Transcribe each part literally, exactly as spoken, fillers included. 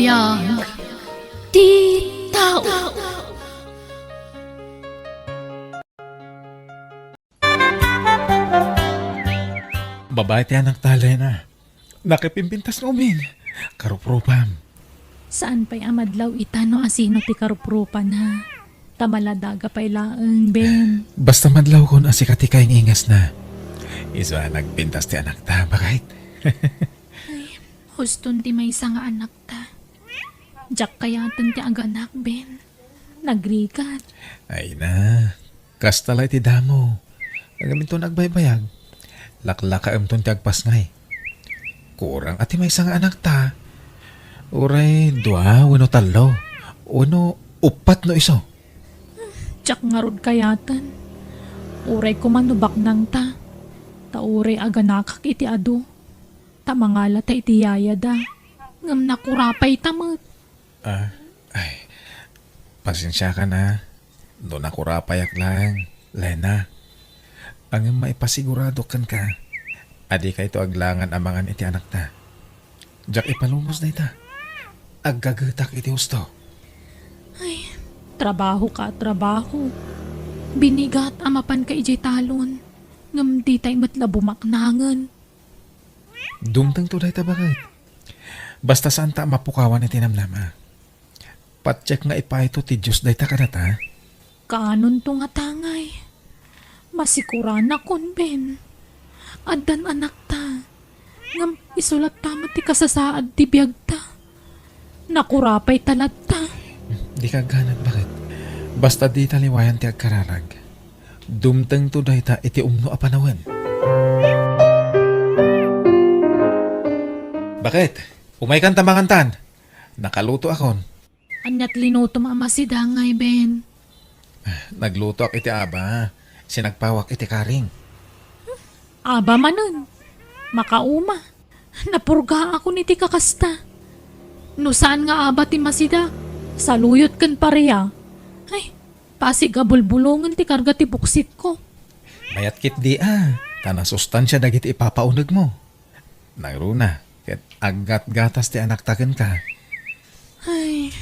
Biag ti tao. Babae ti anakta, Lena. Nakipimpintas nga umin. Karuprupam. Saan pay a madlaw ita no asino ti karuprupana? Ta maladaga pay laeng, Ben. Basta madlawkon a sika ti kaing-ingasna. Isu a nagpintas ti anakta, baket. Ay, huston ti maysa nga anakta. Diak kayaten ti aganak, Ben. Nagrigat. Ay na, kasta la iti damo. Ngem inton agbaybayag, laklakaemton ti agpasngay. Kurang a ti maysa nga anakta. Uray dua wenno tallo, wenno uppat no isu. Diak ngarud kayaten. Uray koma no baknangta. Ta uray aganakak iti adu. Ta mangalata iti yayada. Ngem nakurapayta met. Ah, ay, pasensiakan a. No nakurapayak laeng, Lena. Ngem maipasigurado kenka a dikayto aglangan a mangan iti anakta. Diak ipalubos dayta. Aggagetak iti husto. Ay, trabaho ka, trabaho. Binigat a mapanka idiay talon, ngem ditay met la bumaknangen. Dumtengto dayta, baket. Basta saanta a mapukawan iti namnama. Patiek nga ipayto ti Dios dayta kadata. Kaanonto nga tangay. Masikuranakon, Ben. Addan anakta. Ngem isu latta met ti kasasaad ti biagta. Nakurapayta latta. Dika agganat, baket. Basta dita liwayan ti agkararag. Dumtengto dayta iti umno a panawen. Baket, umaykan ta mangantan. Nakalutoakon. Ania ti linutom a masidangay, Ben? Naglutoak iti aba. Sinagpawak iti karing. Aba manen. Makauma. Napurgaakon iti kakasta. No saan nga aba ti masidak, saluyot ken paria. Ay, pasig a bulbulongen ti karga ti buksitko. Mayat ketdi a, ta nasustansia dagiti ipapaunegmo. Nangruna, ket aggatgatas ti anakta kenka. Ay,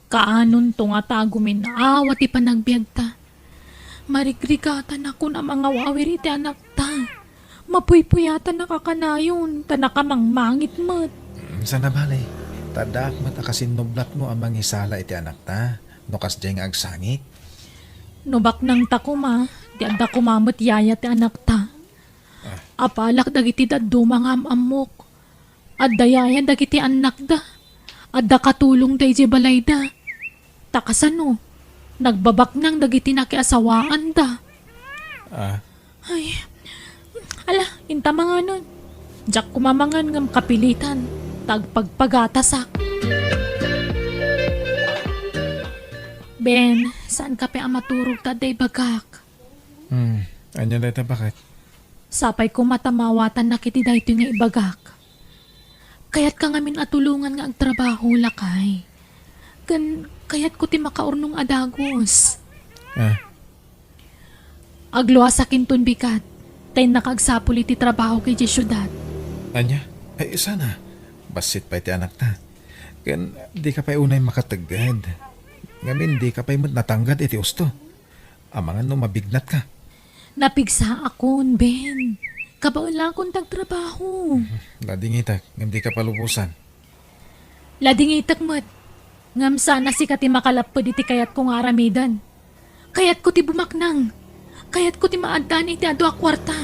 kaanonto nga ta agumin-awa ti panagbiagta. Marigrigatanakon a mangawawir iti anakta. Mapuypuyatanak a kanayon, ta nakamangmangit met. Mm, sana bale, ta addaak met a kasinnublatmo a mangisala iti anakta, no kasdiay nga agsangit. No baknangta koma, di adda koma met yaya ti anakta. Ah. Apalak dagiti dadduma nga am-ammok. Adda yaya dagiti annakda. Adda katulongda idiay balayda. Ta kasano, nagbabaknang dagiti nakiasawaanda. Ah. Ay, ala, inta manganon. Diak koma mangan ngem kapilitan, ta agpagpagatasak. Ben, saan ka pay a maturog ta adda ibagak? Hmm, ania dayta, baket? Sapay koma ta maawatannak iti daytoy nga ibagak. Kayatka ngamin a tulongan nga agtrabaho, lakay. Ken kayatko ti makaurnong a dagus. Ah. Agluasak inton bigat, ta innaka agsapul iti trabahok idiay siudad. Ania? Ay, sana. Bassit pay ti anakta. Ken dika pay unay makategged. Ngamin, dika pay met natanggad iti usto. Amangan no mabignatka. Napigsaakon, Ben. Kabaelakon ti agtrabaho. Ladingitek, ngem dika palubosan. Ladingitek met. Ngem saan a sika ti makalapped iti kayatko nga aramiden. Kayatko ti bumaknang. Kayatko ti maaddaan iti adu a kuarta.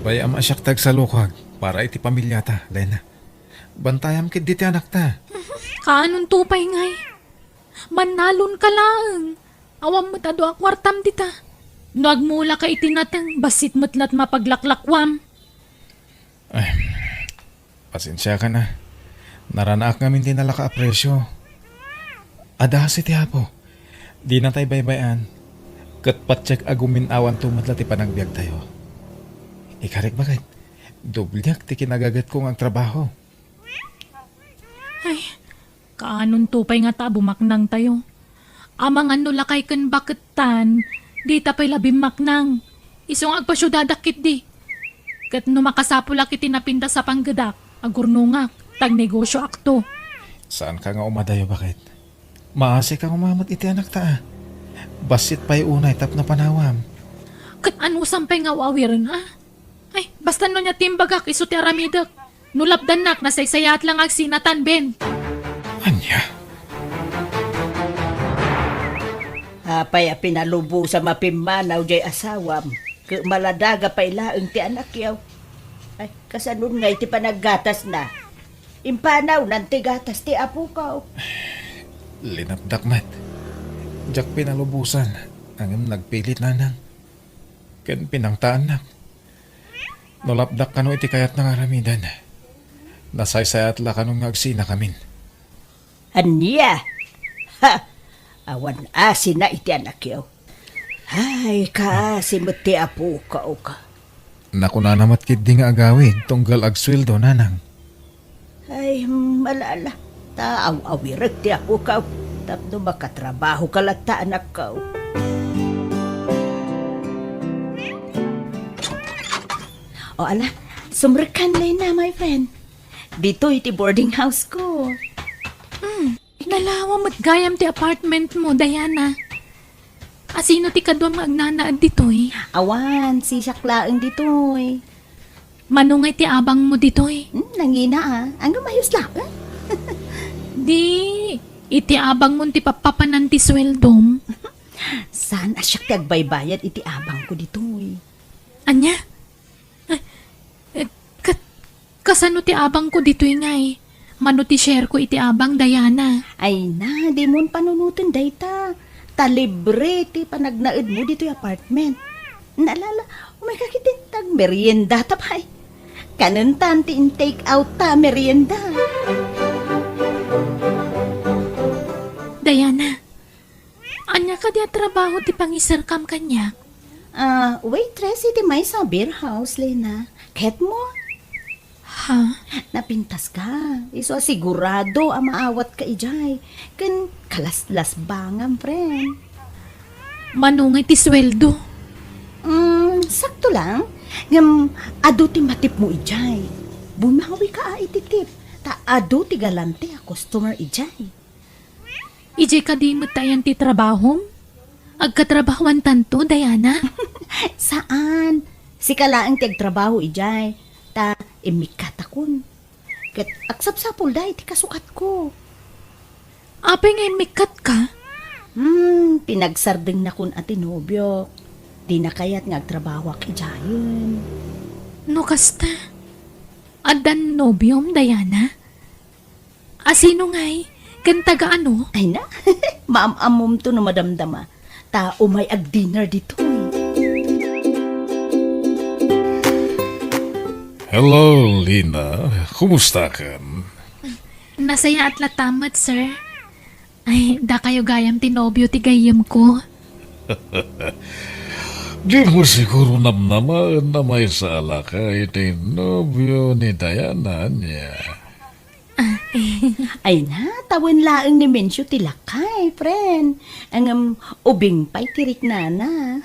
Bay-am a siak ti agsalukag para iti pamiliata, Lena. Bantayam ketdi ti anakta. Kaanonto pay ngay? Mannalonka laeng. Awan met adu a kuartam dita. No agmulaka iti nateng, bassit met la't mapaglaklakuam. Ay, pasensiakan a. Naranaak ngamin ti nalaka a presio. Adda kasi ti Apo. Dinatay baybay-an. Ket patiek a gumin-awanto met la ti panagbiagtayo. Ikarik, baket, dobliak ti kinagagetko nga agtrabaho. Ay, kaanonto pay ngata a bumaknangtayo? Amangan no lakay ken bakettan, dita pay la bimmaknang. Isu nga agpasiudadak ketdi. Ket no makasapulak iti napintas a panggedak, agurnongak, ta agnegosioakto. Saanka nga umadayo, baket? Maasika nga umamat iti anakta, a. Bassit pay unay tapno panawam. Ket anusam pay nga aw-awiren, a? Ay, basta no nia ti imbagak, isu ti aramidek. No lapdannak, nasaysayaat la nga agsinatan, Ben. Ania? Apay a pinalubosam a pimmanaw jay asawam? Ket maladaga pay laeng ti anakyo. Ay, kasanon ngay ti panaggatasna? Impanawnan ti gatas ti apoko. Linapdak met. Diak pinalubosan, ngem nagpilit, nanang. Ken pinangtaannak. No lapdak kano iti kayatna nga aramiden, nasaysayaat la kano nga agsinakamin. Ania? Ha! Awan asina iti anakyo. Ay, kaasi met ti apoko. Nakunana met ketdi nga agawid tunggal agsueldo, nanang. Ay, malala. Ta aw-awirek ti apoko tapno makatrabahoka latta, anakko. O ala, sumrekkan, Lena, my friend. Ditoy ti boarding house ko. Hmm, nalawa met gayam ti apartment mo, Diana. Asino ti kaduam nga agnanaed ditoy? Awan, sisiak laeng ditoy. Mano ngay ti abangmo ditoy? Hmm, nangina, a. Ngem ayos laeng. Di, iti abangmo ti pappapanan ti sueldom. Saan a siak ti agbaybayad iti abangko ditoy? Ania? Eh, eh, kat-, kasano ti abangko ditoy ngay? Mano ti shareko iti abang, Diana? Ay na, dimon panunoten dayta. Ta libre ti panagnaedmo ditoy apartment. Naalala, umayka ketdin ta agmeriendata pay. Kanentan ti in-take out ta merienda. Diana, ania kadi a trabaho ti pangiserkam kaniak? Ah, waitress iti maysa a beer house, Lena. Kayatmo? Ha? Napintaska. Isu a sigurado a maawatka idiay. Ken kalaslasbangam, friend. Mano ngay ti sueldo? Mm, sakto lang. Ngem adu ti matipmo idiay. Bumawika a iti tip. Ta adu ti galante a customer idiay. Idiay kadi met ti ayan ti trabahom? Agkatrabahoantanto, Diana? Saan. Sika laeng ti agtrabaho idiay. Ta immikkatakon. Ket agsapsapulda iti kasukatko. Apay nga immikkatka? Hmm, pinagsardengnakon a ti nobiok. Dina kayat nga agtrabahoak idiayen. No kasta, addan nobiom, Diana? Asino ngay? Ken taga ano? Ay na, maam-ammomto no madamdama. Ta umay agdinner ditoy. Hello, Lena. Kumustakan? Nasayaat latta met, sir. Ay, dakayo gayam ti nobio ti gayyemko. Dimo siguro namnamaen a maysa a lakay ti nobio ni Diana, ania? Ah, eh. Ay na, ta wen laeng ni Mencio ti lakay, friend. Ngem ubing pay ti riknana.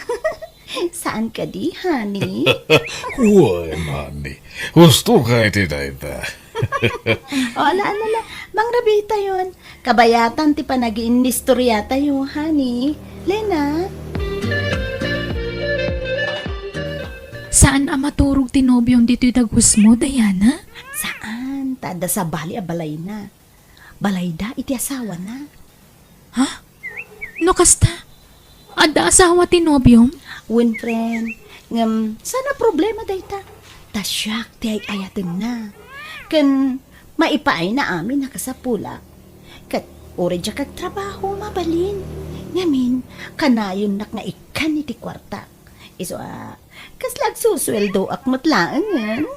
Saan kadi, honey? Wen, honey. Husto ka iti dayta. O, ala, ala, ala. Mangrabiitayon. Kabayatan ti panagiinnistoriatayo, honey. Lena? Saan a maturog ti nobiom ditoy dagusmo, Diana? Saan, ta adda sabali a balayna. Balayda iti asawana. Ha? No kasta, adda asawa ti nobiom? Wen, friend. Ngem, saan a problema dayta. Ta siak ti ay-ayatenna. Ken, maipaayna amin a kasapulak. Ket, uray diak agtrabaho, mabalin. Ngamin, kanayonnak nga ikkan iti kuartak. Isu a, kasla agsusueldoak met laengen.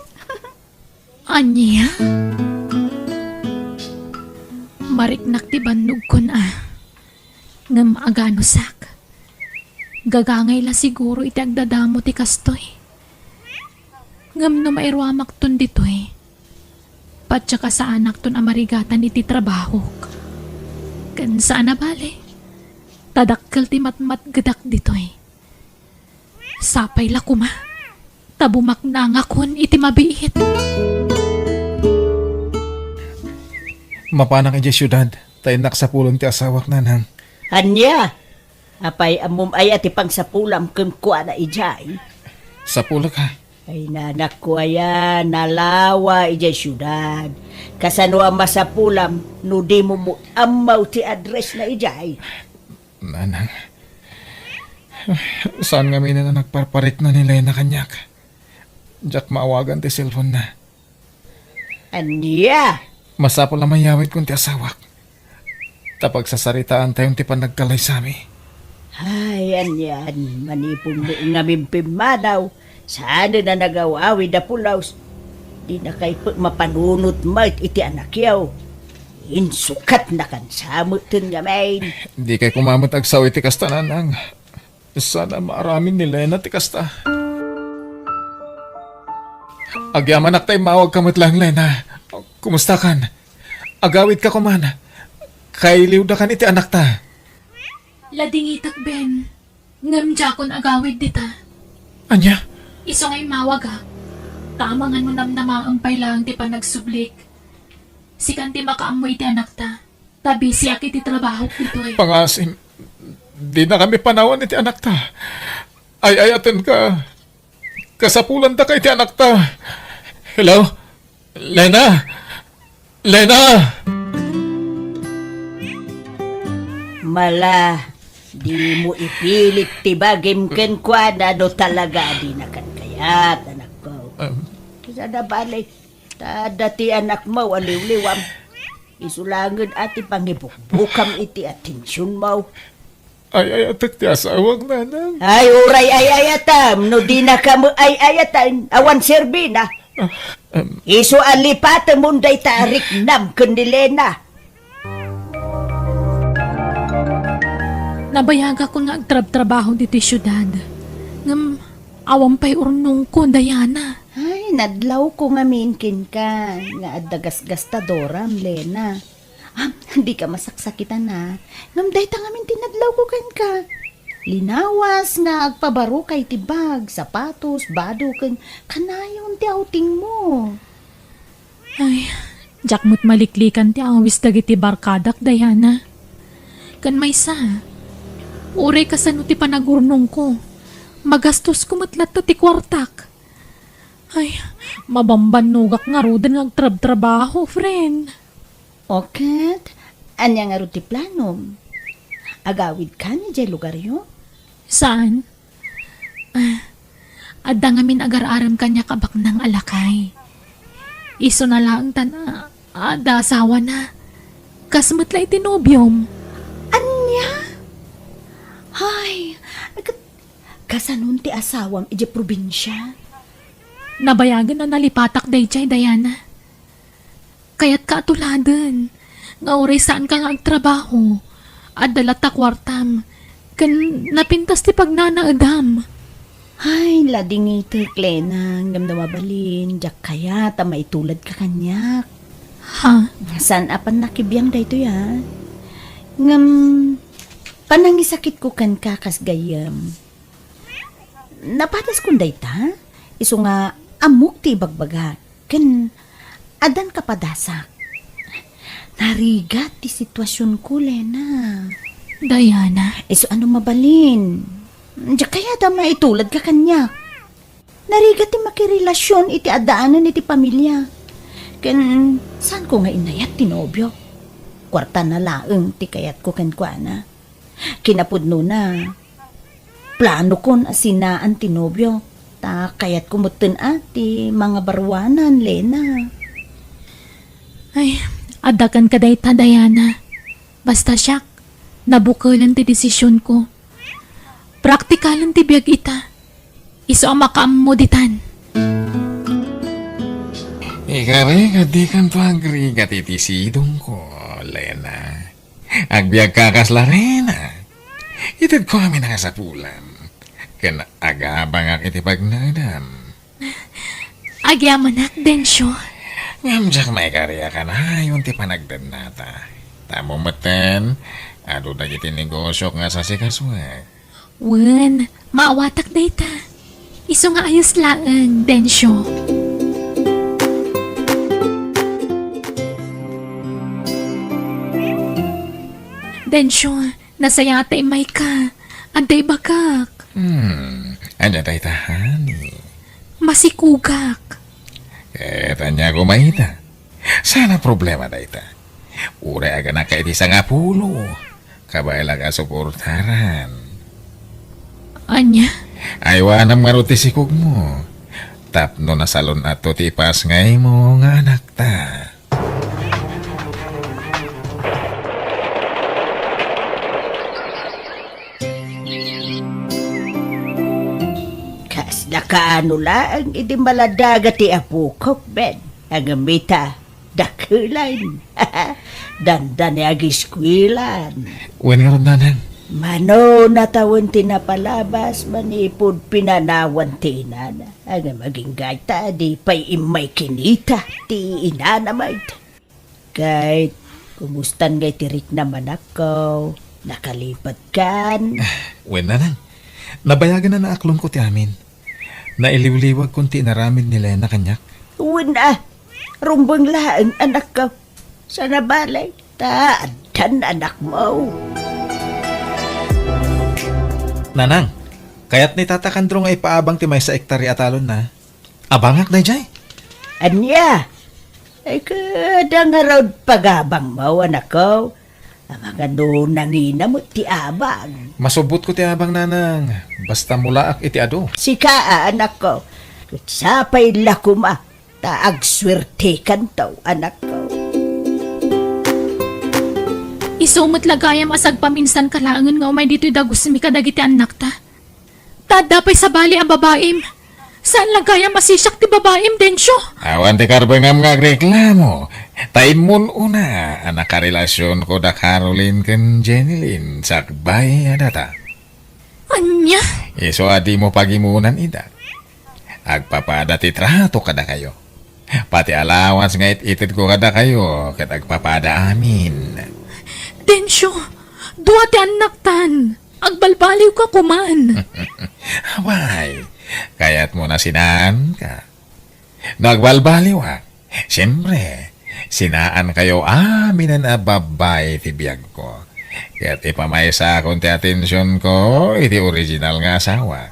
Ania? Mariknak ti bannogkon a. Ngem aganusak. Gagangay la siguro iti agdadamo ti kastoy. Ngem no mairuamakton ditoy, patyak a saanakton a marigatan iti trabahok. Ken saan a bale, ta dakkel ti matmatgedak ditoy. Sapay la koma, ta bumaknangakon iti mabiit. Mapanak idiay siudad, ta innak sapulen ti asawak, nanang. Ania? Apay, ammom aya ti pangsapulam kenkuana idiay? Sapulek, ha? Ay, nanakko aya, nalawa idiay siudad. Kasano a masapulam no dimo met ammo ti address na idiay? Nanang, saan ngamin a nagparparikna ni Lena kaniak. Diak maawagan ti cellphone na. Ania? Masapul a mayawidkon ti asawak. Ta pagsasaritaantayon ti panagkalaysami. Ay, anian, manipun met ngamin pimmanaw, saanen a nagaw-awid a pulaws. Dinakay pek mapanunot met iti anakyo. Insukatnakan sa metten ngamin. Dikay koma met agsao iti kasta, nanang. Saan a maaramid ni Lena ti kasta. Agyamanak ta immawagka met laeng, Lena. Kumustakan? Agawidka koman. Kailiwdakan iti anakta. Ladingitak, Ben. Ngem diakon agawid dita. Ania? Isu nga immawagak. Ta amangan no namnamaem pay laeng ti panagsublik. Sikan ti makaammo iti anakta. Ta bisiak iti trabahok ditoy. Pangasim, dinakami panawan iti anakta. Ay-ayatenka. Kasapulantaka iti anakta. Hello? Lena? Lena! Mala, dimo ipilit ti bagim kenkuana no talaga a dinakan kayat, anakko. Em. Kasano bale, ta adda ti anakmo a liwliwam. Isu laengen a ti pangibukbukam iti atensionmo. Ay-ayatek ti asawak, nanang. Ay, uray ay-ayatem, no dinaka met ay-ayaten, awan serbina. Ah, em. Isu a lipatemon dayta a riknam ken ni Lena. Nabayagakon nga agtrabtrabaho ditoy siudad. Ngem awan pay urnongko, Diana. Ay, nadlawko ngamin kenka nga adda gasgastadoram, Lena. Ah, dika masaksakitan, a. Ngem dayta ngamin ti nadlawko kenka. Linawas nga agpabarukay ti bag, sapatos, bado, ken kanayon ti outingmo. Ay, diak met maliklikan ti awis dagiti barkadak, Diana. Ken maysa, uray kasano ti panagurnongko, magastosko met latta ti kuartak. Ay, mabambannogak ngaruden nga agtrabtrabaho, friend. O ket, ania ngarud ti planom? Agawidka idiay lugaryo? Saan? Ah, adda ngamin agar-arem kaniak a baknang a lakay. Isuna laeng ta adda asawana. Kas met la iti nobiom. Ania? Ay, ket kasanon ti asawam idiay probinsia? Nabayagen a nalipatak daydiay, Diana. Kayatka a tuladen nga uray saanka nga agtrabaho, adda latta kuartam, ken napintas ti pagnanaedam. Ay, ladingitek, Lena, ngem no mabalin, diak kayat a maituladka kaniak. Ha? Saan a pannakibiang daytoy, a. Ngem, panangisakitko kenka kas gayyem. Napadaskon dayta, isu nga ammok ti ibagbagak, ken addan kapadasak. Narigat ti situasionko, Lena. Diana. Isu a no mabalin, diak kayat a maituladka kaniak. Narigat ti makirelasion iti addaanen iti pamilia. Ken saanko nga inayat ti nobio. Kuartana laeng ti kayatko kenkuana. Kinapudnona, planokon a sinaan ti nobio, ta kayatko metten a ti mangabaruanan, Lena. Ay, adda kenka dayta, Diana. Basta siak, nabukelen ti desisionko. Praktikalen ti biag ita. Isu a makaammo ditan. Ikarigat, dikanto agrigat iti sidongko, Lena. Agbiagka kas la reyna. Itedko amin a kasapulam. Ken agabangak iti pagnaedam. Agyamanak, Dencio. Ngem diak maikari a kanayon ti panagdennata. Ta ammom metten, adu dagiti negosiok nga sasikasuek. Wen, maawatak dayta. Isu nga ayos laeng, Dencio. Dencio, nasayaat ta immayka. Adda ibagak. Hmm, ania dayta, honey? Masikugak. Ket ania koma ita? Saan a problema dayta. Uray aganaka iti sangapulo, kabaelak a suportaran. Ania? Aywanam ngarud ti sikugmo. Tapno nasalun-atto ti ipasngaymo nga anakta. Kasla kaano laeng idi maladaga ti apok, Ben. Ngem ita, dakelan. Dandani agiskuelan. Wen ngarud, nanang. Mano natawen ti napalabas manipud pinanawan ti inana. Ngem agingga ita, di pay immay kinita ti inana met. Ket, kumustan ngay ti riknam, anakko? Nakalipatkan? Wen, nanang. Nabayagen a naaklonko ti amin. Nailiwliwagkon ti inaramid ni Lena kaniak. Wen a, rumbeng laeng, anakko. Saan a bale, ta addan anakmo. Nanang, kayat ni Tata Kandro nga ipaabang ti maysa a ektarya a talonna. Abangak daydiay. Ania? Ay, kada ngarud pagabangmo, anakko. Amangan no nangina met ti abang. Masubbotko ti abang, nanang. Basta mulaak iti adu. Sika a, anakko. Ket sapay la koma ta agsuertekanto, anakko. Isu met la gayam a sagpaminsanka laengen nga umay ditoy dagusmi kadagiti annakta. Ta adda pay sabali a babaim. Saan la gayam a sisiak ti babaim, Dencio? Awan ti karbengam nga agreklamo. Ta immun-una a nakarelasionko da Caroline ken Jenilyn sakbay a data. Ania? Isu a dimo pagimunan ida. Agpapada ti trato kadakayo. Pati allowance nga it-itedko kadakayo, ket agpapada amin. Dencio, dua ti annaktan. Agbalbaliwka koman. Way, kayatmo a sinaanka? No agbalbaliwak, siempre, sinaankayo aminen a babbai ti biagko. Ket ipamaysakon ti atensionko iti original nga asawa.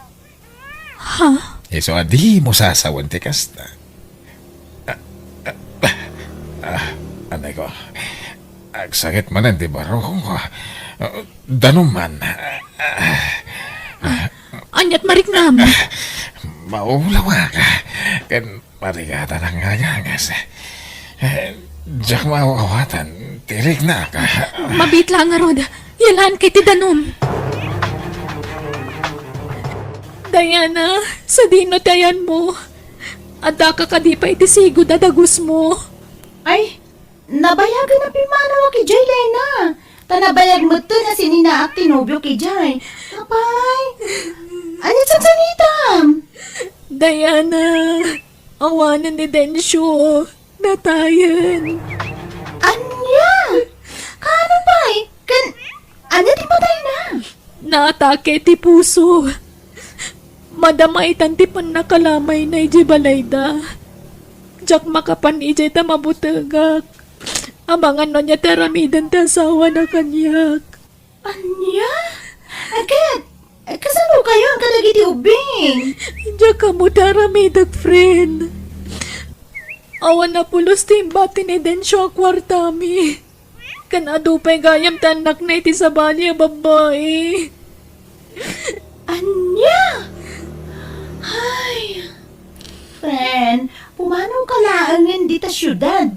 Ha? Isu a dimo sasawen ti kasta. Ah, ah, ah, ah, anay ko. Agsakit manen ti barukongko. Ah, danum man. Ah, ah, ah. Aniat mariknam? Maulawak. Ken marigatan nga agangas. Eh, diak maaw-awatan ti riknak. Mabiit la ngarud. Yalaan kay ti danum. Diana, sadino ti ayanmo? Addaka kadi pay iti sigud a dagusmo? Ay, nabayagen a pimmanawak idiay, Lena. Ta nabayag metten a sininaak ti nobiok idiay. Apay, ania ti sangsanitam? Diana, awanen ni Dencio. Natayen. Ania? Kaano pay? Ken ania ti patayna? Naatake ti puso. Madama itan ti pannakalamayna idiay balayda. Diak makapan idiay ta mabutegak. Amangan no ania ti aramiden ti asawana kaniak. Ania? Ket, kasano kayo kadagiti ubbing? Diak ammo ti aramidek, friend. Awan a pulos ti imbati ni Dencio a kuartami. Ken adu pay gayam ti annakna iti sabali a babbai. Ania? Ay, friend, pumanawka laengen dita siudad.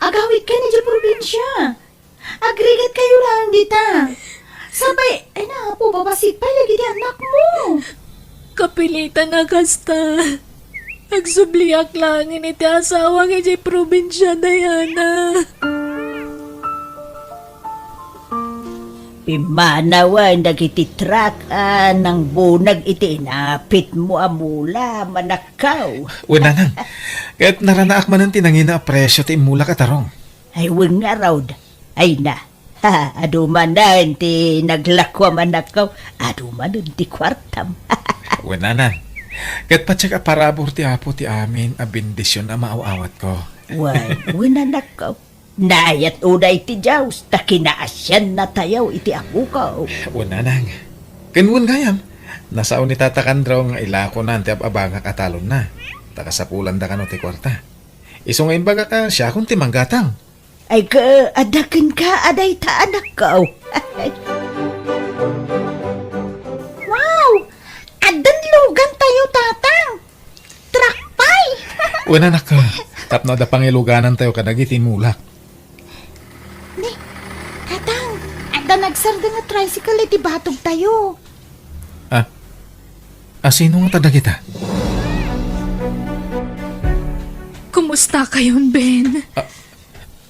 Agawidka idiay probinsia. Agrigat kayo laeng dita. Sapay, ay, napo, babassit pay dagiti annakmo. Kapilitan a kasta. Agsubliak laeng iti asawak idiay probinsia, Diana. Pimmanawen dagiti truck a nangbunag iti inapitmo a mula, manakkaw. Wen, nanang. Ket naranaak manen ti nangina a presio ti immulak a tarong. Ay, wen ngarud. Ay na. Ha, adu manen ti naglakuam, anakko. Adu manen ti kuartam. Wen, nanang. Ket patiek a parabur ti Apo ti amin a bendision a maaw-awatko. Wen, wen, anakko. Nayat unay ti Dios ta kinaasiannatayo iti apuko. Wen, nanang. Ken wen gayam, nasao ni Tata Kandraw nga ilakonan ti ab-abangak a talonna. Ta kasapulan da kano ti kuarta. Isu nga imbagak a siakon ti manggatang. Ay, ka, adda kenka a dayta, anakko. Wow! Addan lugantayo, Tatang! Truck pie! Wen, anak, tapno adda pangiluganantayo kadagiti mulak. Ni, Tatang, adda nagsardeng a tricycle iti batogtayo. Ah, asino nga ta dagita? Kumusta kayon, Ben? Ah,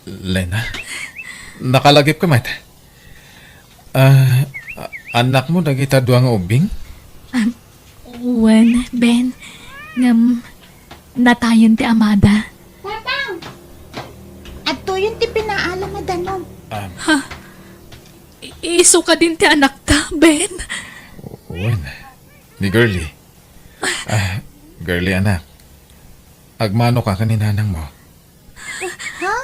Lena, nakalagipka met? Ah, a-, annakmo dagita dua nga ubbing? Ah, wen, Ben. Ngem, natayen ti amada. Tatang! Adtoyen ti pinaalam a danum. Ah, Ha? I-, isu kadin ti anakta, Ben? Wen, ni Girlie. Ah, Girlie, anak. Agmanoka ken ni nanangmo. Ha?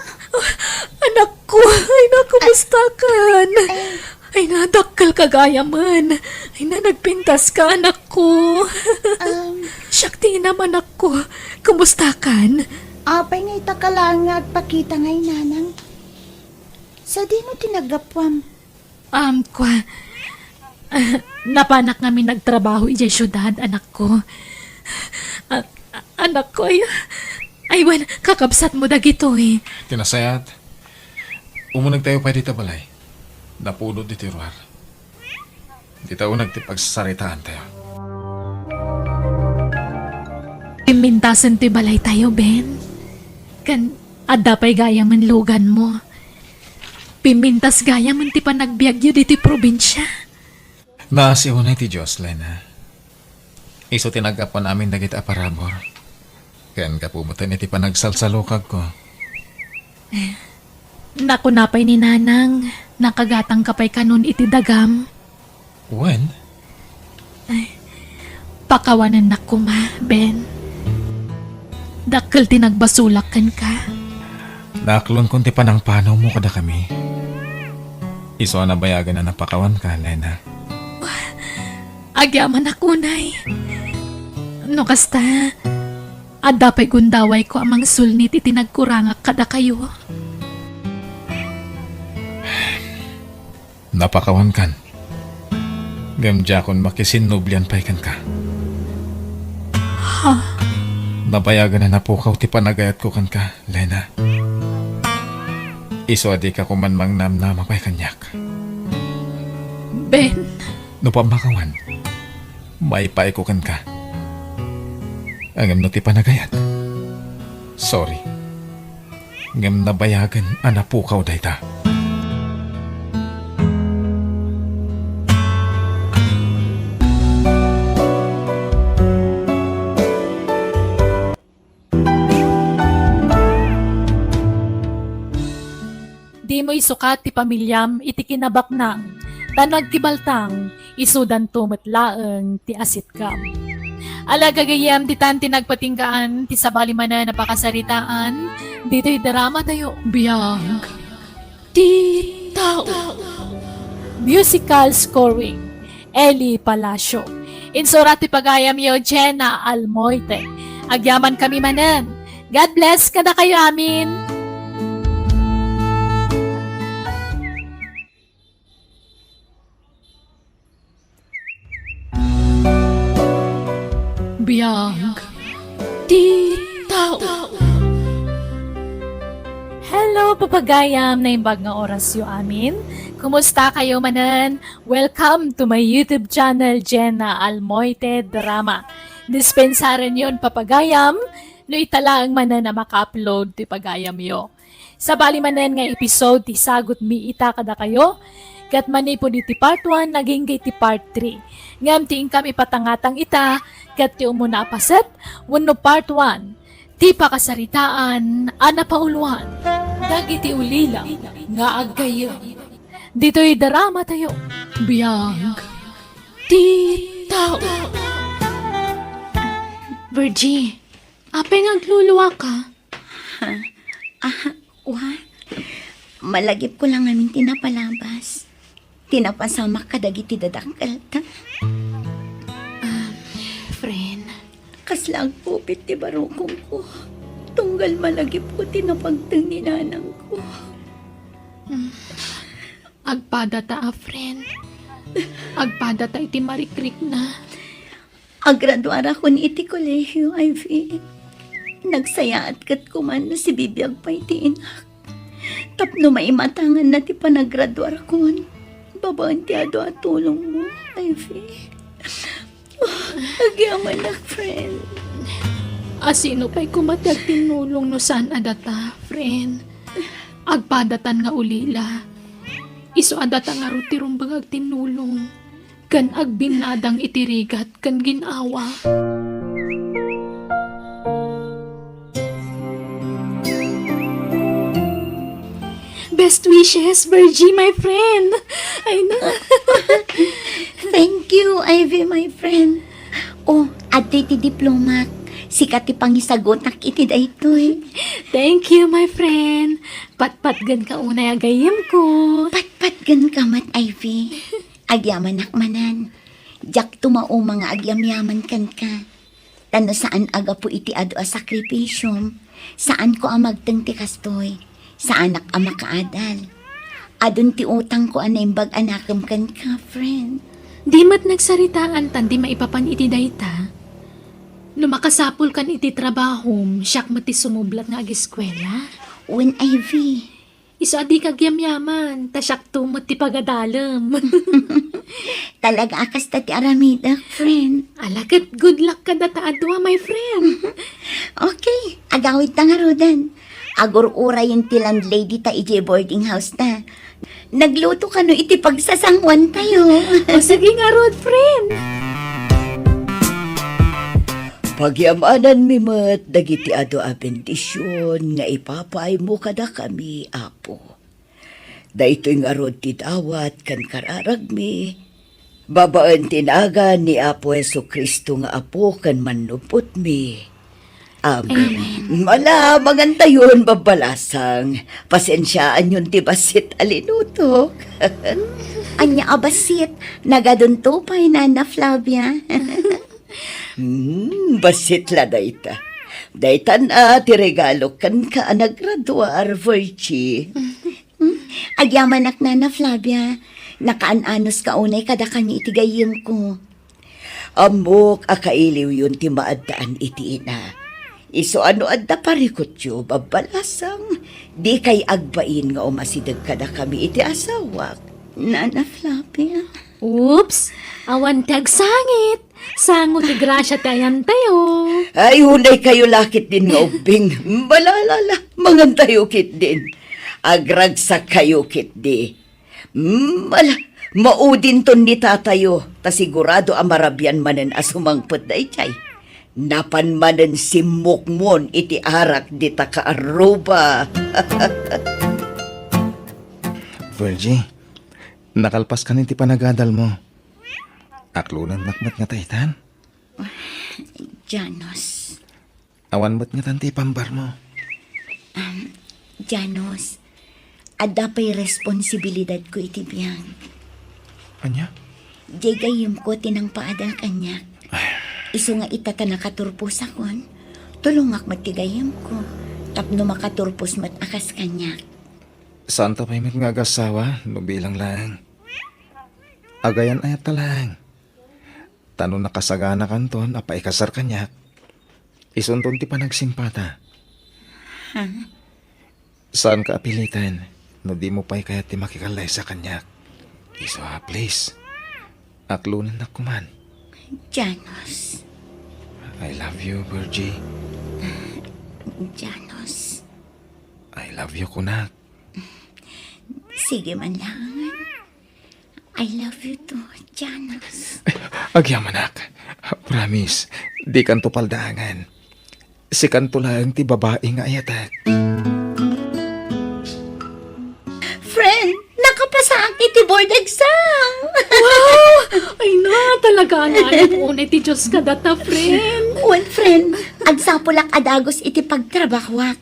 Anakko, ay na, kumustakan? Ay. Ay na, dakkelka gayamen. Ay na, nagpintaska, anakko. Um. Siak ti inam, anakko. Kumustakan? Apay nga ita ka laeng nga agpakita ngay, nanang? Sadino ti naggapuam? Um, kua, ah, napanak ngamin agtrabaho idiay siudad, anakko. Ah, ah, anakko, ay, ay, wen, kakabsatmo dagitoy. Ti nasayaat, umunegtayo pay dita balay. Napudot ditoy ruar. Dita uneg ti pagsasaritaantayo. Pimmintasen ti balaytayo, Ben. Ken adda pay gayamen luganmo. Pimmintas gayamen ti panagbiagyo ditoy probinsia. Naasiw unay ti Dios, Lena. Isu ti naggapuan amin dagiti aparabur. Ken gapu met iti panagsalsalukagko. Nakuna pay ni Nanang, nakagatangka pay kanon iti dagam. Wen? Ay, pakawanennak koma, Ben. Dakkel ti nagbasolak kenka. Naaklonkon ti panangpanawmo kadakami. Isu a nabayagen a napakawanka, Lena. Agyamanak unay. No kasta, adda pay gundawayko a mangsulnit iti nagkurangak kadakayo. Napakawankan. Ngem diakon makisinnublian pay kenka. Ha? Nabayagen a napukaw ti panagayatko kenka, Lena. Isu a dika koman mangnamnama pay kaniak. Ben. No pammakawan, maipayko kenka. Ngem no ti panagayat, sorry. Ngem nabayagen a napukaw dayta. Dimo isukat ti pamiliam iti kinabaknang, ta no agkibaltang, isudanto met laeng ti asitkam. Ala gagayyem, ditan ti nagpatinggaan ti sabali manen a pakasaritaan ditoy dramatayo. Biag ti tao. Musical scoring, Eli Palacio. Insurat ti pagayamyo, Jenna Almoite. Agyamankami manen. God bless kadakayo amin. Biag ti tao. Hello, papagayam, naimbag nga orasyo amin. Kumusta kayo manen? Welcome to my YouTube channel, Jenna Almoite Drama. Dispensarenyon, papagayam, no ita laeng manen a maka-upload ti pagayamyo. Sabali manen nga episode ti isagutmi ita kadakayo, ket manipud iti part one, agingga iti part three. Ngem ti inkam ipatangatang ita, ket ti umuna a paset, wenno part one, ti pakasaritaan a napauluan dagiti ulila nga aggayyem. Ditoy dramatayo, Biag ti Tao. Virgie, apay nga agluluaka? Ah, wa? Malagipko la ngamin ti napalabas. Ti napasamak kadagiti dadakkelta. Ah, friend. Kasla agpupit ti barukongko. Tunggal malagipko ti napagteng ni nanangko. Mm. Agpadata a friend. Agpadata iti marikrikna. Agraduarakon iti kolehio, Ivy. Nagsayaat ket kuman no sibibiag pay ti inak. Tapno maimatanganna ti panagraduarkon babaen ti adu a tulongmo, Ivy. Oh, agyamanak, friend. A sino pay koma ti agtinnulong no saan a data, friend? Agpadatan nga ulila. Isu a data ngarud ti rumbeng agtinnulong ken agbinnadang iti rigat ken gin-awa. Best wishes, Virgie, my friend. Ay na. Thank you, Ivy, my friend. Oh, adtoy ti diplomak. Sika ti pangisagutak iti daytoy. Thank you, my friend. Patpatgen ka unay a gayyemko. Patpatgen ka met, Ivy. Agyamanak manen. Diak tumauma nga agyamyaman kenka. Ta no saan a gapu iti adu a sakripisiom, saanko a magteng ti kastoy. Saanak a makaadal. Adun ti utangko a naimbag a nakem kenka, friend. Di met nagsaritaan tan di maipapan iti dayta. No makasapulkan iti trabahom, siak met ti sumublat nga agiskuela. Wen, Ivy. Isu a dika agyamyaman, ta siakto met ti pagadalem. Talaga a kasta ti aramidek, friend. Ala ket good luck kadata a dua, my friend. Okay, agawidta ngaruden. Agur-urayen ti landlady ta idiay boarding house ta. Nagluto kano iti pagsasanguantayo. O, sige ngarud, friend. Pagyamananmi met dagiti adu a bendision nga ipapaaymo kadakami, Apo. Daytoy ngarud ti dawat ken kararagmi, babaen ti nagan ni Apo Jesu-Cristo nga Apo ken Mannupotmi. Amen. Amen. Ala, mangantayon, babbalasang. Pasensiaanyon ti bassit a linutok. Ania a bassit? Nagadunto pay, Nana Flavia. Hmm, bassit la dayta. Daytan a ti regalo kenka a nagraduar, Virgie. Hmm, agyamanak, Nana Flavia. Nakaan-anoska unay kadakami iti gayyemko. Ammok a kailiwyon ti maaddaan iti ina. Isu a no adda parikutyo, babbalasang, dikay agbain nga umasideg kadakami iti asawak. Nana Flavia. Oops! Awan ti agsangit! Sango ti grasia ti ayantayo. Ay, unay kayo lakit din nga ubbing. Balalala, mangantayo kit din. Agragsak kayo kit di. Mm, ala, maudinton ni tatayo, ta sigurado a marabian manen a sumangpet daydiay. Napan manen simmukmon iti arak dita kaarruba. Virgie, nakalpaskan iti panagadalmo. Aklonennak met nga taytan? Janos. Awan met ngatan ti pambarmo. Um, Janos, adda pay responsibilidadko iti biag. Ania? Diay gayyemko ti nangpaadal kaniak. Ay. Isu nga ita ta nakaturposakon, tulongak met ti gayyemko, tapno makaturpos met a kas kaniak. Saanta pay met nga agassawa no bilang laeng? Agayan-ayatta laeng. Ta no nakasaganakanton a paikasar kaniak, isunton ti panagsimpata. Ha? Saanka a piliten no dimo pay kayat ti makikallaysa kaniak. Isu a, please, aklonennak koman. Janos. I love you, Virgie. Janos. I love you, kunak. Sige man lang. I love you too, Janos. Agyamanak. Promise, dikanto paldaangan. Sikanto laeng ti babai nga ayatek. Friend, nakapasaak iti board exam! Wow! Ay na, talaga, naayat unay ti Diyos kadata, friend. Wen, friend, agsapulak a dagus iti pagtrabahuak.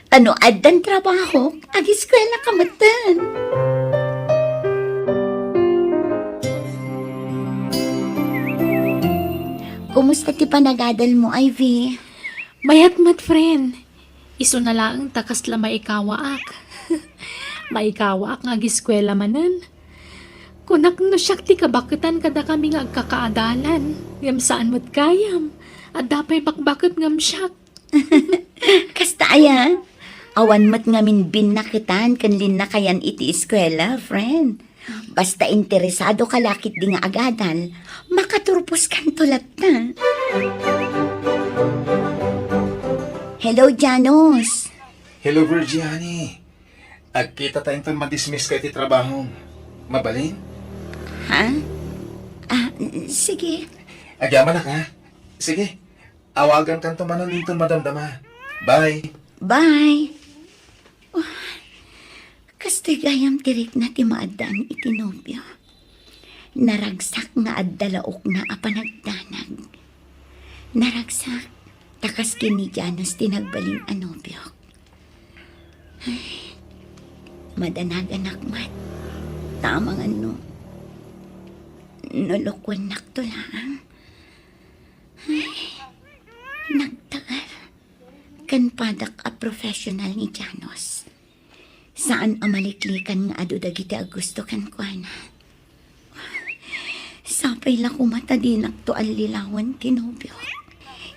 Ta no addan trabahok, agiskuelaka metten. Kumusta ti panagadalmo, Ivy? Mayat met, friend. Isuna laeng ta kasla maikawaak. Maikawaak nga agiskuela manen. Kunak no siak ti kabaketan kadakami nga agkakaadalan, ngem saan met gayam. Adda pay bakbaket ngem siak. Kasta aya? Awan met ngamin binnaketan ken linnakayan iti eskuela, friend. Basta interesado ka la ketdi nga agadal, makaturposkanto latta. Hello, Janos. Hello, Virgie, honey. Agkita ta inton madismiss ka iti trabahom. Mabalin? Ha? Ah, sige. Agyamanak, ha? Sige. Awagankanto manen inton madamdama. Bye. Bye. Oh, kastoy gayam ti rikna ti maaddaan iti nobio. Naragsak nga adda laokna a panagdanag. Naragsak, ta kas ken ni Janos ti nagbalin a nobiok. Ay, madanaganak met. Ta amangan no, no lukuennakto laeng. Ay, nagtaer. Ken padak a professional ni Janos. Saan a maliklikan nga adu dagiti a gusto kenkuana. Sapay la koma ta dinakto allilawen ti nobiok.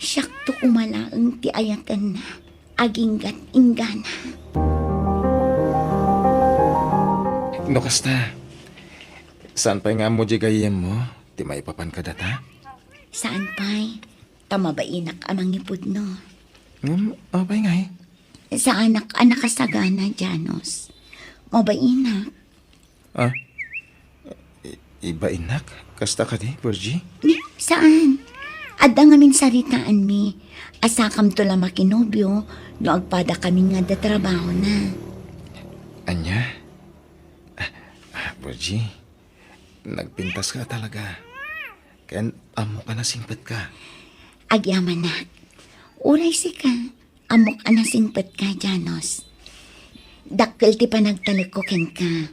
Siakto koma laeng ti ayatenna. Aginggat inggana. No kasta, saan pay nga ammo di gayyemmo ti maipapan kadata? Saan pay? Ta mabainak a mangipudno. Ngem, apay ngay? Saanak a nakasagana, Janos. Mabainak. Ah? I-, ibainak? Kasta kadi, Virgie? Ni, saan? Adda ngamin saritaanmi. Asakamto la makinobio no agpadakami nga adda trabahona. Ania? Ah, ah, Virgie, nagpintas ka talaga. Ken ammok a nasingpet ka. Agyamanak. Uray sika, ammok a nasingpet ka, Janos. Dakkel ti panagtalekko kenka.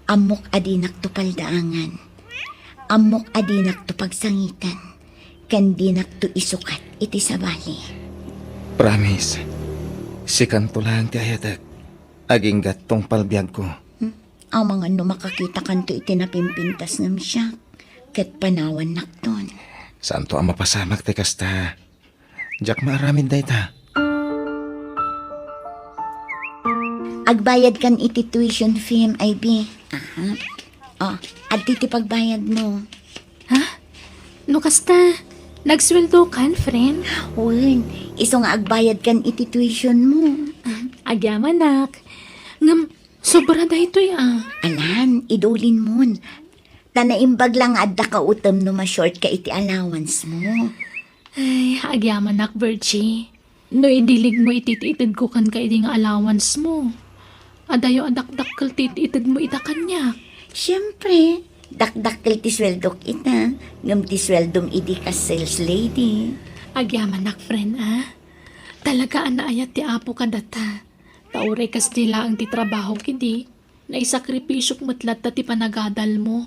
Ammok a dinakto paldaangan. Ammok a dinakto pagsangiten. Ken dinakto isukat iti sabali. Promise, sikanto laeng ti ayatek. Aginggat tungpal biagko. Hmm? Amangan no makakitakanto iti napimpintas ngem siak, ket panawannakton. Saanto a mapasamak ti kasta. Diak maaramid dayta. Agbayadkan iti tuition fee, M I B. Aha. Oh, adtoy ti pagbayadmo. Ha? No kasta, nagsueldokan, friend? Wen, isu nga agbayadkan iti tuitionmo. Ah, agyamanak. Ngem, sobra daytoy, ah. Alan, idulinmon. Ta naimbag la nga adda ka utem no ma-short ka iti allowance mo. Ay, agyamanak, Virgie. No idiligmo iti itedko kenka idi nga allowance mo, adayo a dakdakkel ti itedmo ita kaniak. Siempre, dakdakkel ti sueldok ita, ngem ti sueldom idi kas sales lady. Agyamanak, friend, a. Talaga a naayat ti Apo kadata. Ta uray kasdi laeng ti trabahok idi, naisakripisyok met latta ti panagadalmo,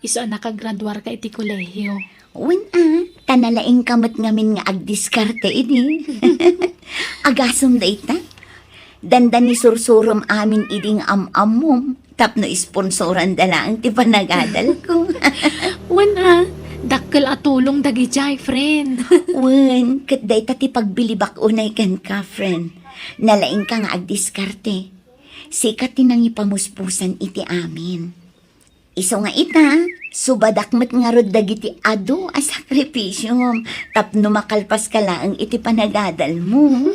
isu a nakagraduarka iti kolehio. Wen a, ta nalaingka met ngamin nga agdiskarte idi. Agasem dayta. Dandani sursurom amin idi nga am-ammom, tapno isponsoranda laeng ti panagadalko. Wen a, dakkel a tulong dagidiay, friend. Wen, ket dayta ti pagbilibak unay kenka, friend. Nalaingka nga agdiskarte. Sika ti nangipamuspusan iti amin. Isu nga ita, subadak met ngarud dagiti adu a sakripisiom tapno makalpaska laeng iti panagadalmo.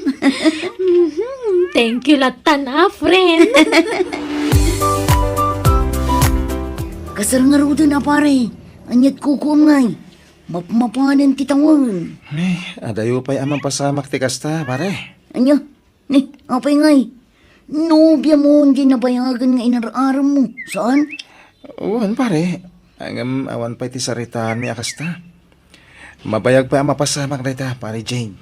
Mhm. Thank you lattan, a, friend. Kasar ngaruden a, pare. Aniat kukuam ngay? Mapmapanen ti tawen. Ni, adayo pay a mapasamak ti kasta, pare. Ania? Ni, apay ngay? Nobiamo diay nabayagen nga inar-aremmo, saan? Wen, pare. Ngem awan pay ti saritaanmi a kasta. Mabayag pay a mapasamak dayta, Pare Jane.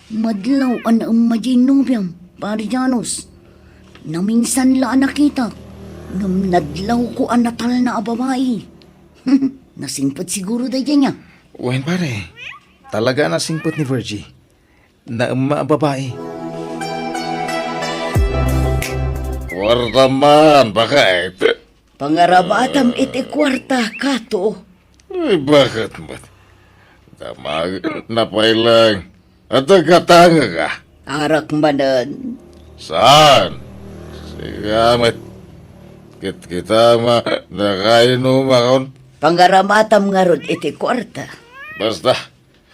Madlaw a naemma diay nobiam. Pare Janus, naminsan la a nakitak, ngem nadlawko a natalna a babai. Nasingpet siguro daydiay nga. Wen, pare. Talaga a nasingpet ni Virgie. Naemma a babai. Kuarta man, baket. Pangarabatam iti kuarta, Kato. Ay, baket met? Damag, napay lang. Adda gatangek a? Arak manen. Saan? Sika met. Kitkita ma, nakainumakon. Pangarabatam ngarud iti kuarta. Basta,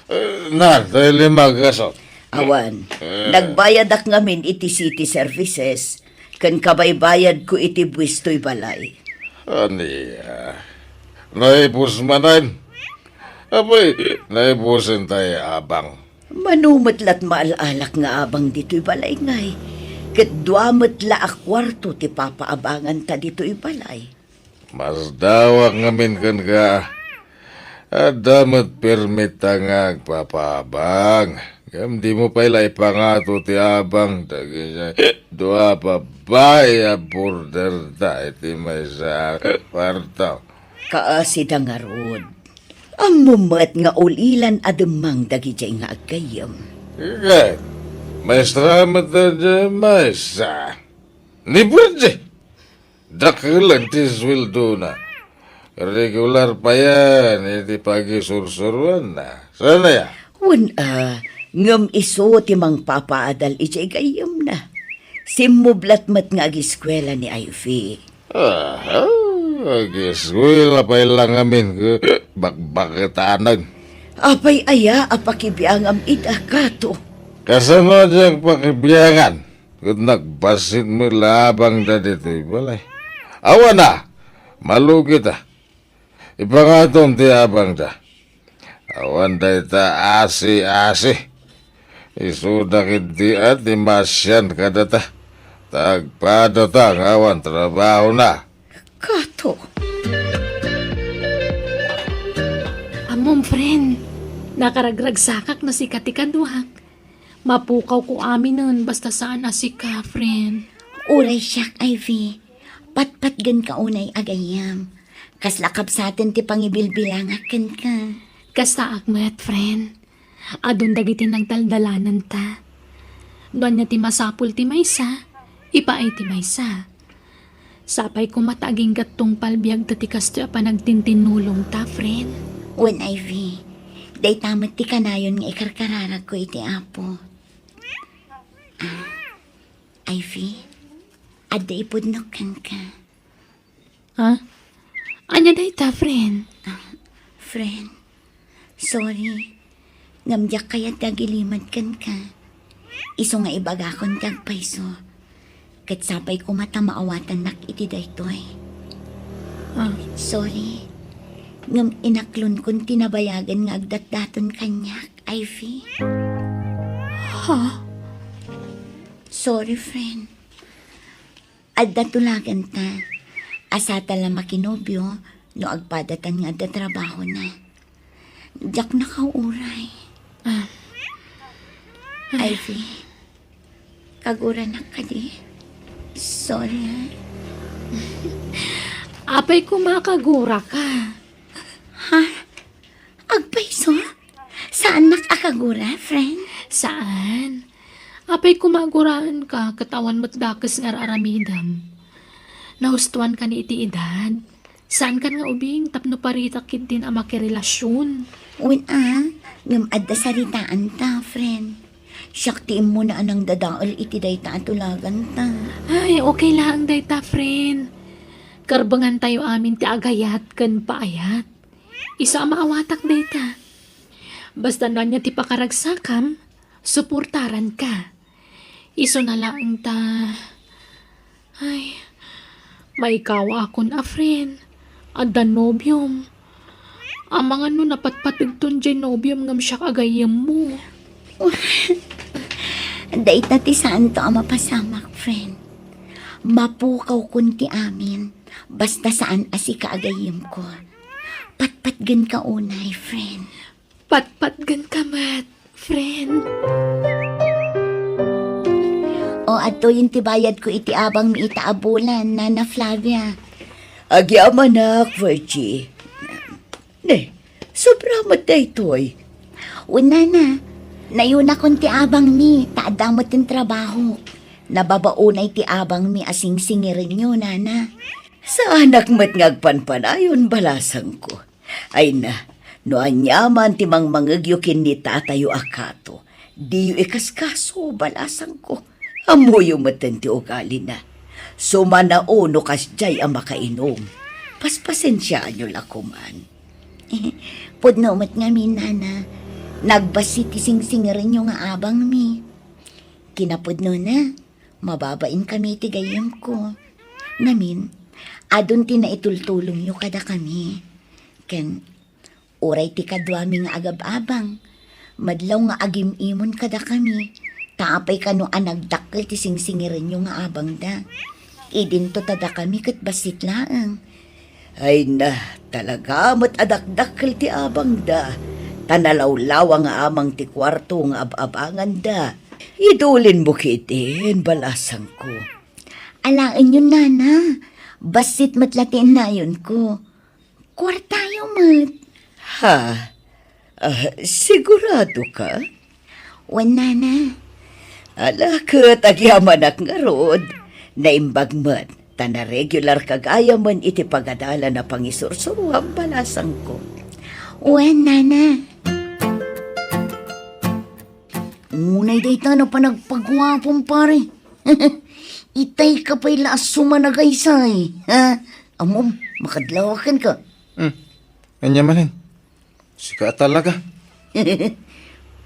eh, na, tay lima gasot. Awan, eh, nagbayadak ngamin iti city services, ken kabaybayadko iti buwis toy balay. Ania? Naipus manen? Apay, naipusen tay abang. Mano met lat maal-alak nga abang ditoy balay ngay, ket dua met la a kuarto ti papaabanganta ditoy balay. Masdawak ngamin kenka. Adda met permitta nga agpapaabang. Ngem dimo pay la ipangato ti abang dagiti dua babai a borderta iti maysa a kuarto. Kaasida ngarud. Ammom met nga ulilan a demmang dagidiay nga aggayyem. Ket, maestra met daydiay maysa. Ni Virgie, dakelen ti sueldona. Regular payen iti pagisursuroanna. Saan aya? Wen a, ngem isu ti mangpapaadal idiay gayyemna. Simmublat met nga agiskuela ni Ivy. Aha, agiskuela pay la ngamin ket bakbaketanen. Apay aya a pakibiangam ida, Kato? Kasano diak pakibiangan? Ket nagbassit met la abangda ditoy balay. Awan a, malugita. Ipangatom ti abangda. Awan dayta asi-asi. Isuda ketdi a ti maasian kadata. Ta agpadata nga awan trabahona. Kato. Ammom, friend, nakaragragsakak no sika ti kaduak. Mapukawko aminen basta saan a sika, friend. Uray siak, Ivy. Patpatgenka unay a gayyem. Kasla kabsaten ti pangibilbilangak kenka. Kastaak met, friend. Adun dagiti nagdaldalananta. No ania ti masapul ti maysa, ipaay ti maysa. Sapay koma ta agingga tungpal biagta ti kastoy a panagtintinnulongta, friend. Wen, Ivy, dayta met ti kanayon nga ikarkararagko iti Apo. Ah, Ivy, adda ipudnok kenka. Ha? Ania dayta, friend? Ah, friend, sorry. Ngem diak kayat nga agilimed kenka. Isu nga ibagakon ti agpayso. Ket sapay koma ta maawatannak iti daytoy. Ah. Sorry. Ngem inaklonkon ti nabayagen nga agdatdaton kaniak, Ivy. Ha? Sorry, friend. Adda tulaganta. Asata la makinobio no agpadatan nga adda trabahona. Diak nakauray. Ah. Ivy, kaguranak kadi? Sorry, ah. Apay koma kaguraka? Ha? Agpayso? Saannak a kagura, friend? Saan? Apay koma aguraenka ket awan met dakes nga ar-aramidem. Nahustoankan iti edad. Saankan nga ubing tapno paritak ketdin a makirelasion. Wen a, ngem adda saritaanta, friend. Siak ti immuna a nangdadael iti dayta a tulaganta. Ay, okay laeng dayta, friend. Karbengantayo amin ti agayat ken paayat. Isu a maawatak dayta. Basta no ania ti pakaragsakam, suportaranka. Isuna laeng ta, ay, maikawaakon a friend. Adda nobiom. Amangan no napatpategton diay nobiom ngem siak a gayyemmo. Dayta ti saanto a mapasamak, friend. Mapukawkon ti amin. Basta saan a sika a gayyemko. Patpatgenka unay, friend. Patpatgenka met, friend. O, adtoyen ti bayadko iti abangmi ita a bulan, Nana Flavia. Agyamanak, Virgie. Ne, sobra met daytoy. Wen, Nana, nayunakon ti abangmi, ta adda met ti trabaho. Nababaonay ti abangmi a singsingirenyo, Nana. Saanak met nga agpanpanayon, balasangko. Ay na, no aniaman ti mangmangegyo ken ni tatayo a kato, diyo ikaskaso, balasangko. Ammoyo metten ti ugalina. Sumanao no kasdiay a makainom. Paspasensiaanyo la koman. Pudno met ngamin, Nana. Nagbassit ti singsingirenyo nga abangmi. Kinapudnona, mababain kami ti gayyemko. Ngamin, adun ti naitultulongyo kadakami. Ken, uray ti kaduami nga agab-abang, madlaw nga agim-imon kadakami, ta apay kano a nagdakkel ti singsingirenyo nga abangda. Idinto ta dakami ket bassit laeng. Ay na, talaga met a dakdakkel ti abangda, ta nalawlawa nga amang ti kuarto nga ab-abanganda. Idulinmo ketdin, balasangko. Alaenyon, Nana. Bassit met la ti innayonko. Kuartayo met. Ha? Ah, sigurado ka? Wen, Nana. Ala, ket agyamanak ngarud. Naimbag met, ta naregular ka gayamen iti pagadalan a pangisursuruam, balasangko. Wen, Nana. Unay dayta no panagpaguapom, pare. Itay ka pay la a sumanagaysay, ha? Ammom, makadlawaken ka. Hmm. Anya manen? Sika talaga.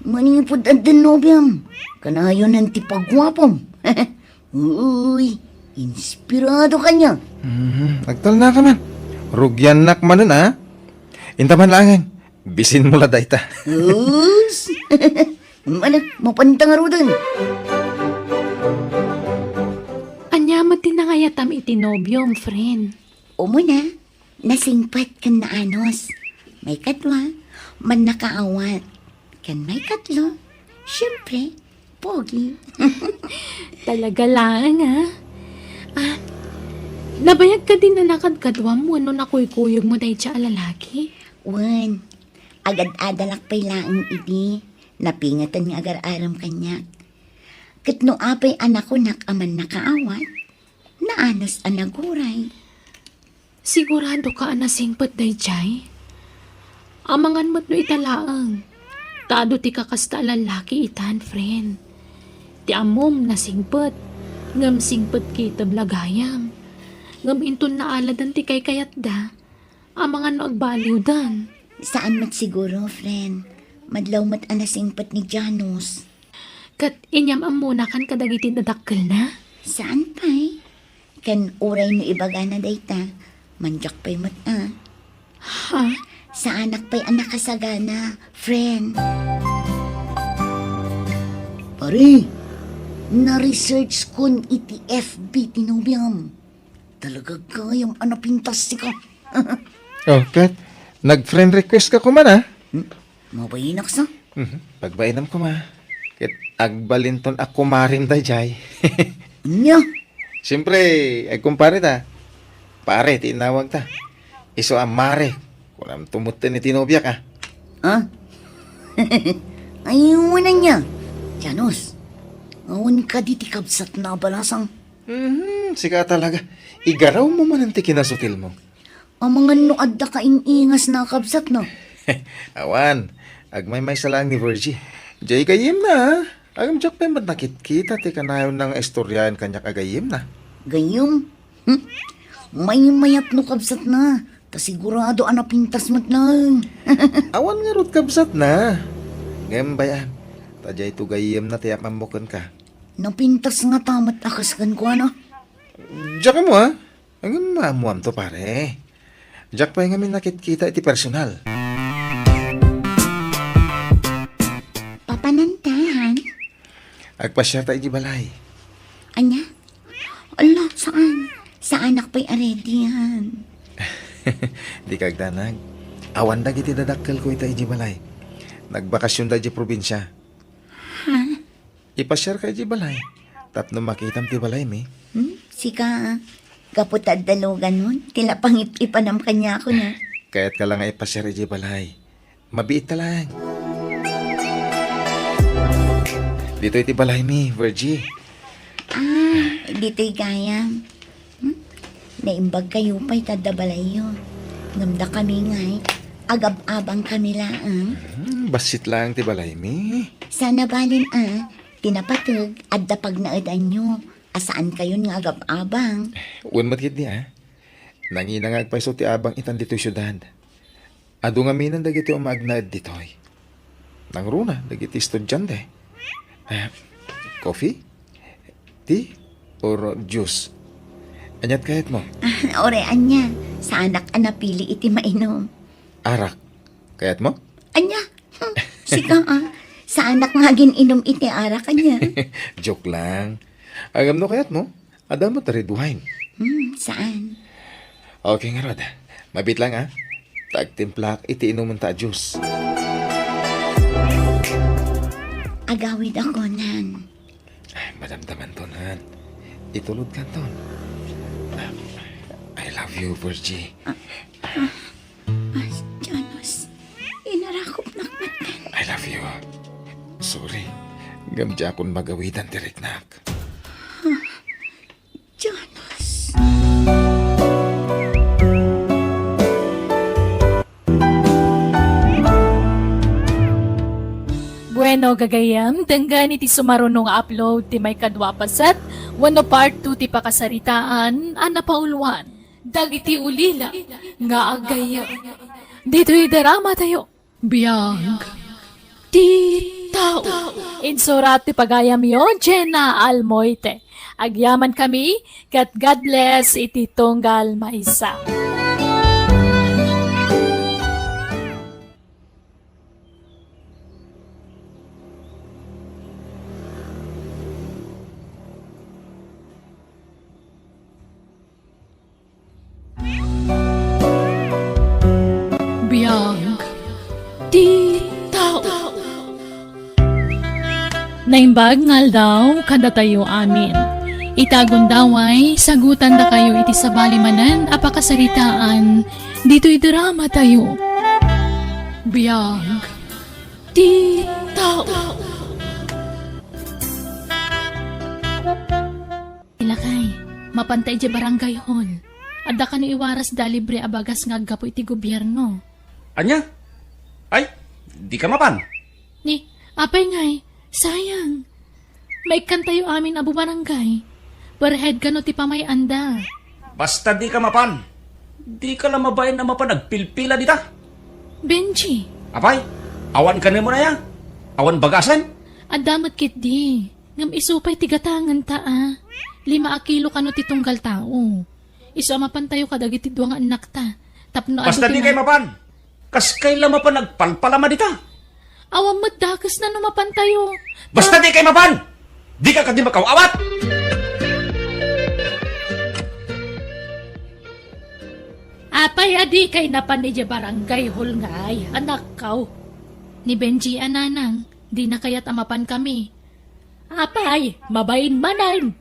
Manipud addan nobiam, kanayonan ti paguapom. Uy, inspirado ka niya. Mhm. Agtalna ka man. Rugiannak manen, a. Inta man laengen. Bisin mo la dayta. Us! Ala, mapanta ngaruden. Ania met ti nangayatam iti nobiom, friend? Umuna, nasingpet ken naanus. Maikadua, mannakaawat. Ken maikatlo, siempre, pogi. Talaga laeng, a. Ah, nabayag kadin a nakadkaduam wenno nakuykuyogmo daydiay a lalaki? Wen, agad-adalak pay laeng idi napingeten nga agar-arem kaniak. Ket no apay a nakunak a mannakaawat, naanus a naguray. Sigurado ka a nasingpet daydiay? Amangan met no ita laeng. Ta adu ti kakasta a lallaki itan, friend. Ti ammom, nasingpet. Ngem singpet kitab la gayam. Ngem inton naaladan ti kaykayatda, amangan no agbaliwdan. Saan met siguro, friend. Madlaw met a nasingpet ni Janus. Ket inyam-ammonakan kadagiti dadakkelna? Saan pay? Ken uray no ibagana dayta, mandiak pay met a. Ha? Saanak pay a nakasagana, friend. Pare, na-research kon iti F B ti nobiam. Talaga gayam a napintas sika. Oh, ket nag-friend request ka koma, a? Hmm? Mabainak sa? Mhm. Pagbainam koma. Ket agbalinton a kumarem daydiay. Ania? Siyempre, agkumpare ta. Pare ti inawag ta. Isu a mare. Kunam tumutton iti nobiak, a. Ah? Ay, wala niya. Janus, awan kadi ti kabsat na balasang. Mhm, sika talaga. Igaraw mo man ti kinasutil mo. Amangan no adda ka in-ingas na kabsat, no? Awan, agmaymaysa laeng ni Virgie. Jay gayyemna, a. Agimdiak pay met nakitkita ti kanayon na nga istoryaen kaniak a gayyemna. Gayyem? Hmm? Maymayat no kabsat na. Ta sigurado a napintas met laeng. Awan ngarud kabsat na. Ngem bay-am, ta jay to gayyemna ti apammo kenka. Napintas ngata met a kas kenkuana. Diak ammo, a. Ngem maammoam to, pare. Diak pay ngamin nakitkita iti personal. Papananta, han? Agpasiar ta iti balay. Ania? Ala, saan? Saanak pay a ready, han? Dika agdanag. Awan dagiti dadakkelko ita iti balay. Nagbakasionda iti probinsia. Ha? Ipasiarka iti balay. tapno makitam ti balaymi. Hmm? Sika, gapu ta adda luganon, ti lapangip-ipanam kaniako na. Kayatka la nga ipasiar idiay balay. Mabiitta laeng. Ditoy ti balaymi, Virgie. Ah, ditoy gayam. Hmm? Naimbag kayo pay ta adda balayyo. Ngem dakami ngay, agab-abang kami laeng. Hmm, bassit laeng ti balaymi. Sana balin a, ti napateg, adda pagnaedanyo, a saan kayon nga agab-abang. Wen met ketdi a. Nangina nga agpayso ti abang itan ditoy siudad. Adu ngamin dagiti umagnaed ditoy. Nangruna dagiti estudiante. Ah, coffee? Tea? Or juice? Aniat kayatmo? Ah, ore, ania, saanak a napili iti mainom. Arak. Kayatmo? Ania? Hmm, sika, ah. Saanak nga agin-inum iti arak, ania? Joke lang. Agam no kayatmo? Adda met red wine. Hmm, saan? Okay, ngarud. Mabiit lang, ah. Tagtimplak iti inumenta a juice. Agawid ako, Nan. Ay, madamdamanton, han. Itulodkanton. I love you, Virgie. Ah, ah, ah, Janos, inarakopnak met. I love you. Sorry. Ngem diakon magawidan ti riknak. Janos. Bueno, gagayyem, denggen iti sumaruno nga upload ti maikadua a paset wenno part two ti pakasaritaan a napauluan dagiti ulila nga aggayyem. Ditoy drama tayo. Biag ti tao. Insurat ti pagayamyo, Jenna Almoite. Agyaman kami, ket God bless iti tunggal maysa. Biag ti tao. Naimbag nga aldaw kadatayo amin. Ita gundaway, sagutandakayo iti sabali manen a pakasaritaan ditoy drama tayo. Biag ti tao. Lakay, mapanta idiay barangay hall. Adda kano iwaras da libre a bagas nga aggapu iti gobierno. Ania? Ay, dika mapan? Ni, apay ngay, sayang. Maikkantayo amin a bumarangay. Perhead kano ti pamay-anda. Basta dika mapan. Dika la mabain a mapan agpilpila dita. Benji. Apay, awan kanenmo aya? Awan bagasen? Adda met ketdi. Ngem isu pay ti gatangenta a. Lima a kilo kano ti tunggal tao. Isu a mapantayo kadagiti dua nga annakta. Tapno adu Basta ti dikay ma- mapan. Kaskay la mapan agpalpalama dita. Awan met dakesna no mapantayo. Basta dikay mapan! Dika kadi makaw-awat! Apay a dikay napan idiay barangay hall ngay, anakkaw? Ni Benji a nanang, dina kayat a mapan kami. Apay, mabain manen.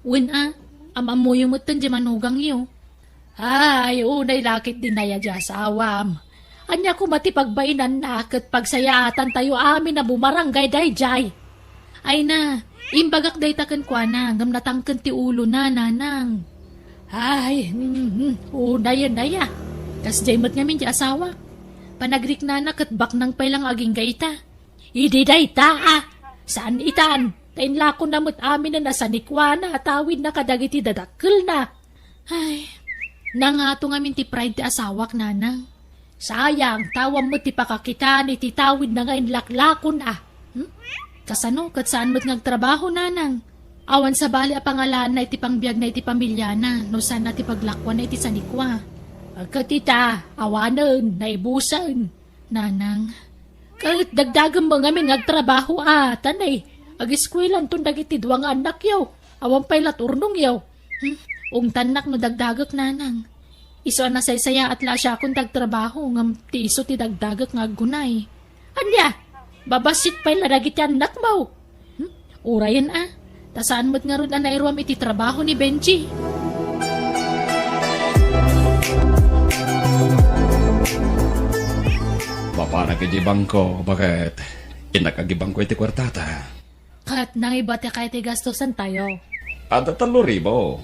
Wen a, am-ammoyo metten diay manugangyo. Ay, unay la ketdi aya diay asawam. Ania koma ti pagbainanna ket pagsayaatantayo amin a bumarangay daydiay. Ay na, imbagak dayta kenkuana ngem natangken ti ulona, nanang. Ay, mm, mm, unayen aya. Kasdiay met ngamin diay asawak. Panagriknana ket baknang pay la nga agingga ita. Idi dayta a, saan itan, ta inlakonna met aminen a sanikuana a tawidna kadagiti dadakkelna. Ay, nangato ngamin ti pride ti asawak, nanang. Sayang, ta awan met ti pakakitaan iti tawidna nga inlaklakon a. Hmm? Kasano, ket saan met nga agtrabaho, nanang? Awan sabali a pangalaanna iti pangbiagna iti pamiliana, no saanna ti paglakuanna iti sanikua. Ket ita, awanen, naibusen. Nanang, ket dagdagemmo ngamin nga agtrabaho a, ta nay, agiskuelanton dagiti dua nga annakyo, awan pay la turnongyo. Hmm, ungtannak no dagdagek, nanang. Isu a nasaysayaat la a siakon ti agtrabaho, ngem ti isu ti dagdagek nga aggunay. Ania? Babassit pay la dagiti annakmo. Hmm? Urayen a, Ta saan met ngarud a nairuam iti trabaho ni Benji. Mapanak iti bangko, baket innak agibangko iti kuartata. Ket nangibatika iti gastosantayo. Adda tallo ribu.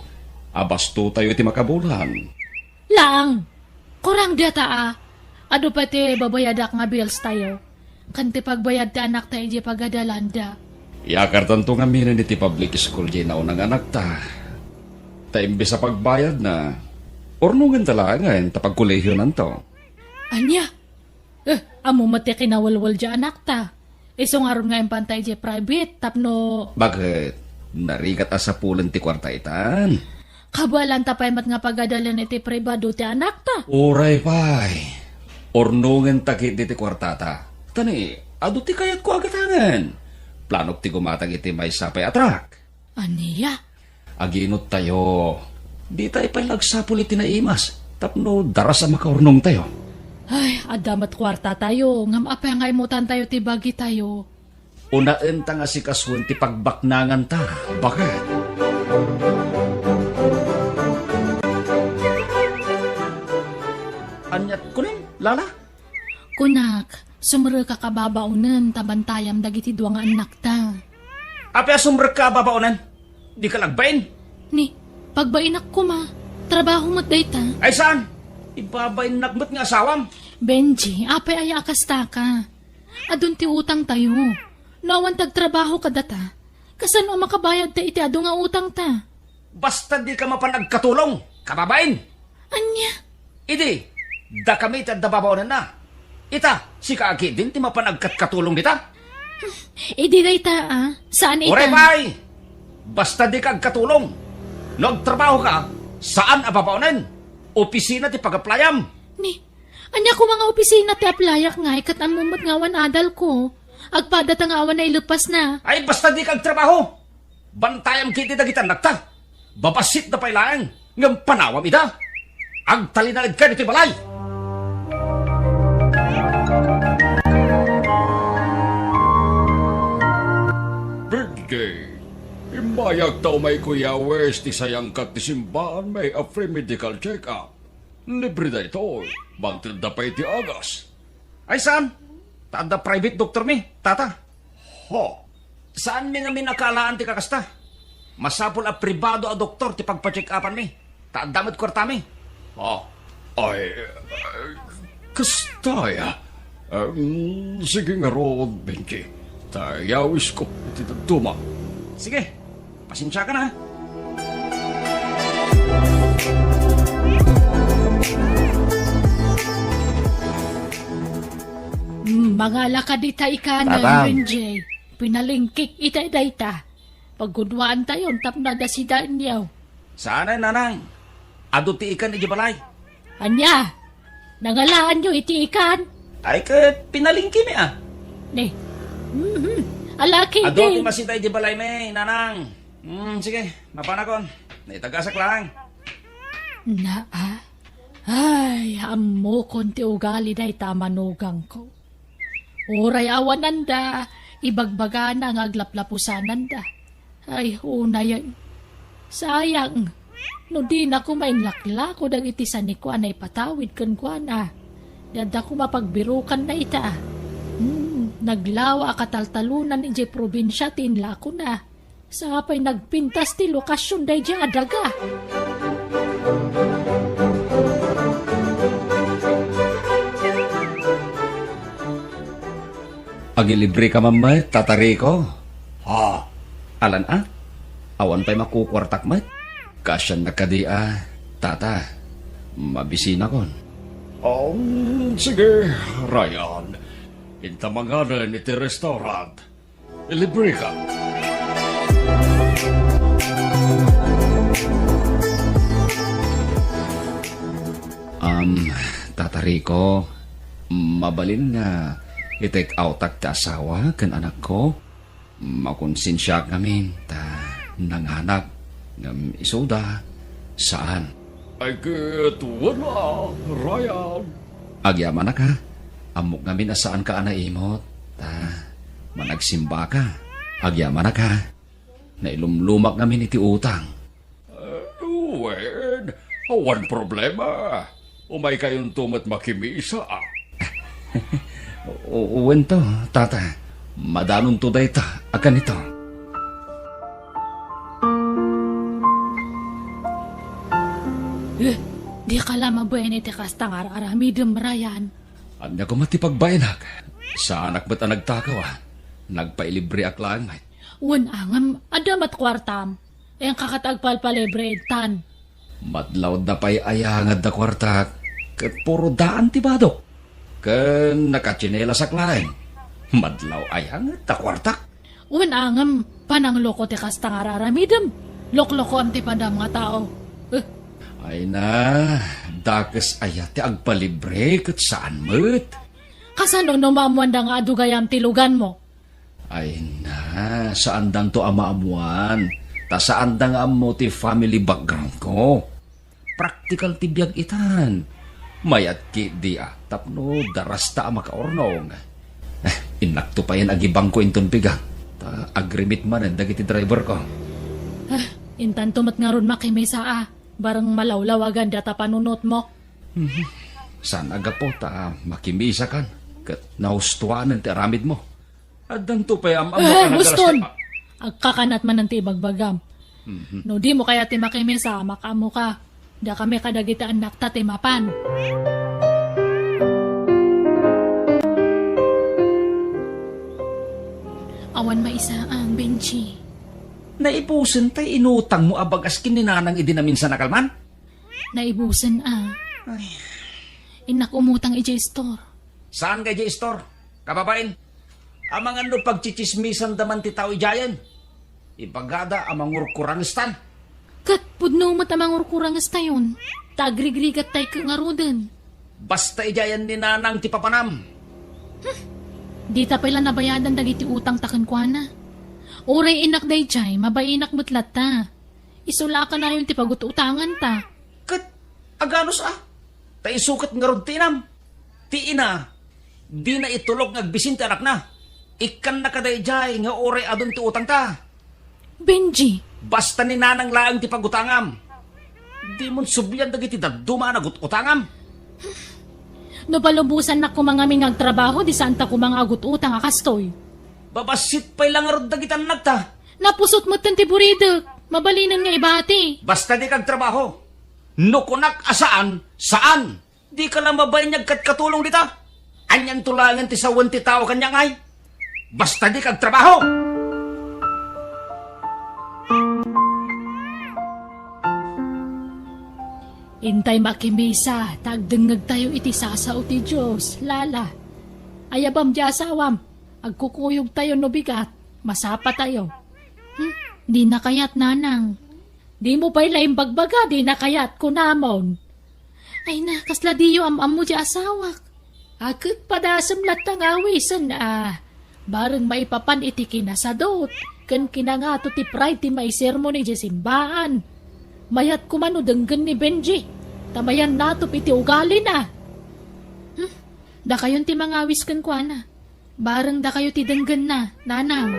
Abastotayo iti makabulan. Laeng. Kurang data a. Adu pay ti babayadak nga bills tayo. Ken ti pagbayad ti anakta idiay pagadalanda. Iyakartanto ngamin iti public school diay nauna nga anakta. Ta imbes a pagbayadna, urnongenta laengen ta pagkolehionanto. Ania? Eh, ammo met ti kinawalwal diay anakta. Isu ngarud nga impanta idiay private tapno... Baket? Narigat a sapulen ti kuarta itan. Kabaelanta pay met nga pagadalen iti pribado ti anakta. Uray pay. Urnongenta ketdi ti kuartata. Ta ni, adu ti kayatko a gatangen. Planok ti gumatang iti maysa pay a truck. Ania? Aginuttayo. Ditayo pay la agsapul iti naimas tapno daras a makaurnongtayo. Ay, adda met kuartatayo, ngem apay nga imutantayo ti bagitayo? Unaenta nga asikasuen ti pagbaknanganta, baket. Aniat kunem, Lala? Kunak, sumrekka a babaonen ta bantayam dagiti dua nga annakta. Apay a sumrekka a babaonen? Dika la agbain? Ni, pagbainak koma. Trabaho met dayta. Ay saan? Ibabainnak met nga asawam. Benji, apay aya a kastaka? Adun ti utangtayo. No awan ti agtrabaho kadata, kasano a makabayadta iti adu nga utangta? Basta dika mapan agkatulong, kababain! Ania? Idi, dakami ti adda babaonenna. Ita, sika ketdin ti mapan agkatkatulong dita? Idi dayta, a, saan ita? Uray pay! Basta dika agkatulong. No agtrabahoka, saan a babaonen. Opisina ti pag-applyam. Ni, ania koma nga opisina ti applyak ngay ket ammo met nga awan adalko? Agpadata nga awan nailepasna. Ay, basta dika agtrabaho! Bantayam ketdi dagiti annakta. Babassitda pay laeng, ngem panawam ida. Agtalinaedka ditoy balay. Birthday. Immayak ta umayko yawes ti sayangkat ti simbaan may a free medical check-up. Libre daytoy. Bantedda pay ti agas. Ay saan? Ta adda private doktormi, tata. Ho. Saanmi ngamin a kaalaan ti kakasta. Masapul a pribado a doktor ti pagpacheck-upanmi. Ta adda met kuartami. Ah, ay, eh, kasta aya. Em, sige ngarud, Benji. Ta yawisko iti dadduma. Sige. Pasensiakan, ha? Hmm, mangala ka dita ikanen, Tatang. Benji. Pinalingkik ita dayta. Paggunwaantayon tapno adda sidaenyo. Saan, Nanang? Adu ti ikan idiay balay. Ania? Nangalaanyo iti ikan? Ay, ket pinalingkimi, a. Ne. Mhm. Alaki Adu ti din. Masida idiay balaymi, Nanang. Hmm, sige, mapanakon. Naitagasak lang. Naa. Ay, ammokon ti ugali dayta a manugangko. Uray awananda, ibagbagana nga aglaplapusananda. Ay, unay, sayang. No dina koma inlaklako dagiti sanikuana ipatawid kenkuana. Di adda koma pagbirukanna ita. Hmm, naglawa a kataltalonan idiay probinsia ti inlakona. Sa pay nagpintas ti lokasion daydiay a daga. Agilibreka man met, Tata Rico? Ha? Alan a? Awan pay makukuartak met? Kaasiannak kadi a, Tata? Mabisinakon. Um, sige, Ryan. Inta manganen iti restaurant. Ilibreka. Um, Tata Rico, mabalin nga i-take outak ti asawa ken anakko? Makonsensiaak ngamin ta nanganak ngem isuda, saan. Ay ket wen a, Ryan. Agyamanak, ha? Ammok ngamin a saanka a naimot, ta managsimbaka. Agyamanak, ha? Nailumlumak ngamin iti utang. Wen, awan problema. Umaykayonto met makimisa. O-, wento, tata. Madanonto dayta a kanito. Eh, dika la mabain iti kasta nga ar-aramidem, Ryan. Ania koma ti pagbaenak? Saanak met a nagtakaw, a. Nagpailibriak laeng met. Wen, angem, adda met kuartam. Inka ket agpalpalibre intan. Madlawda pay aya nga adda kuartak, ket puro daan ti badok. Ken nakatsinilasak laeng. Madlaw aya nga adda kuartak. Wen, angem, panangloko ti kasta nga ar-aramidem. Loklokoam ti padam nga tao. Eh. Ay na, dakes aya ti agpalibre ket saan met. Kasano no maammoanda nga adu gayam ti luganmo? Ay na, saandanto a maammoan, ta saanda nga ammo ti family background ko. Praktikal ti biag itan. Mayat ketdi a tapno darasta a makaurnong. Eh, innakto payen agibangko inton bigat, ta agrimit manen dagiti driver ko. Ah, intanto met ngarud makimisa a, bareng malawlawagan data panunotmo. Mhm. Saan a gapu ta makimisakan ket nahustuanen ti aramidmo. Addanto pay am-ammo a nagalas-, Boston! Agkakanat manen ti ibagbagam. Mhm. No dimo kayat ti makimisa, makaammoka. Dakami kadagiti annakta ti mapan. Awan maisaan, Benji. Naibusen tay inutangmo a bagas ken ni Nanang idi naminsan a kalman? Naibusen a. Ay. Innak umutang idiay istor. Saan nga idiay istor? Kababain, amangan no pagtsitsismisanda man ti tao idiayen. Ibagada a mangurkurangestan. Ket pudno met a mangurkurangestayon, ta agrigrigattay ket ngaruden. Basta idiayen ni Nanang ti papanam. Hmm. Dita pay la nabayadan dagiti utangta kenkuana. Uray innak daydiay, mabainak met latta. Isu la a kanayon ti pagut-utanganta. Ket aganus a? Ta isu ket ngarud ti inam. Ti ina, dina itulok nga agbisin ti anakna. Ikkanna kadaydiay nga uray adun ti utangta. Benji! Basta ni Nanang laeng ti pagutangam. Dimon sublian dagiti dadduma a nagut-utangam. No palubosannak koma ngamin nga agtrabaho, di saanta koma nga agut-utang a kastoy. Babassit pay la ngarud dagiti annakta. Napusot metten ti buridek. Mabalinen nga ibati. Basta dika agtrabaho. No kunak a saan, saan. Dika la mabain nga agkatkatulong dita. Anianto laengen ti sawen ti tao kaniak ngay? Basta dika agtrabaho. Intay makimisa, ta agdengngegtayo iti sasao ti Dios, Lala. Ayabam ti asawam. Agkukuyogtayo no bigat, masapatayo. Hmm? Dina kayat, Nanang. Dimo pay la imbagbaga, dina kayat, kunamon. Ay na, kasla diyo am-ammo ti asawak. A, ket padasem latta nga awisen a. Bareng maipapan iti kinasadut, ken kinangato ti pride ti maisermon idiay simbaan. Mayat koma no denggen ni Benji, ta mayannatop iti ugalina. Hmm? Dakayon ti mangawis kenkuana. Bareng dakayo ti denggenna, Nanang.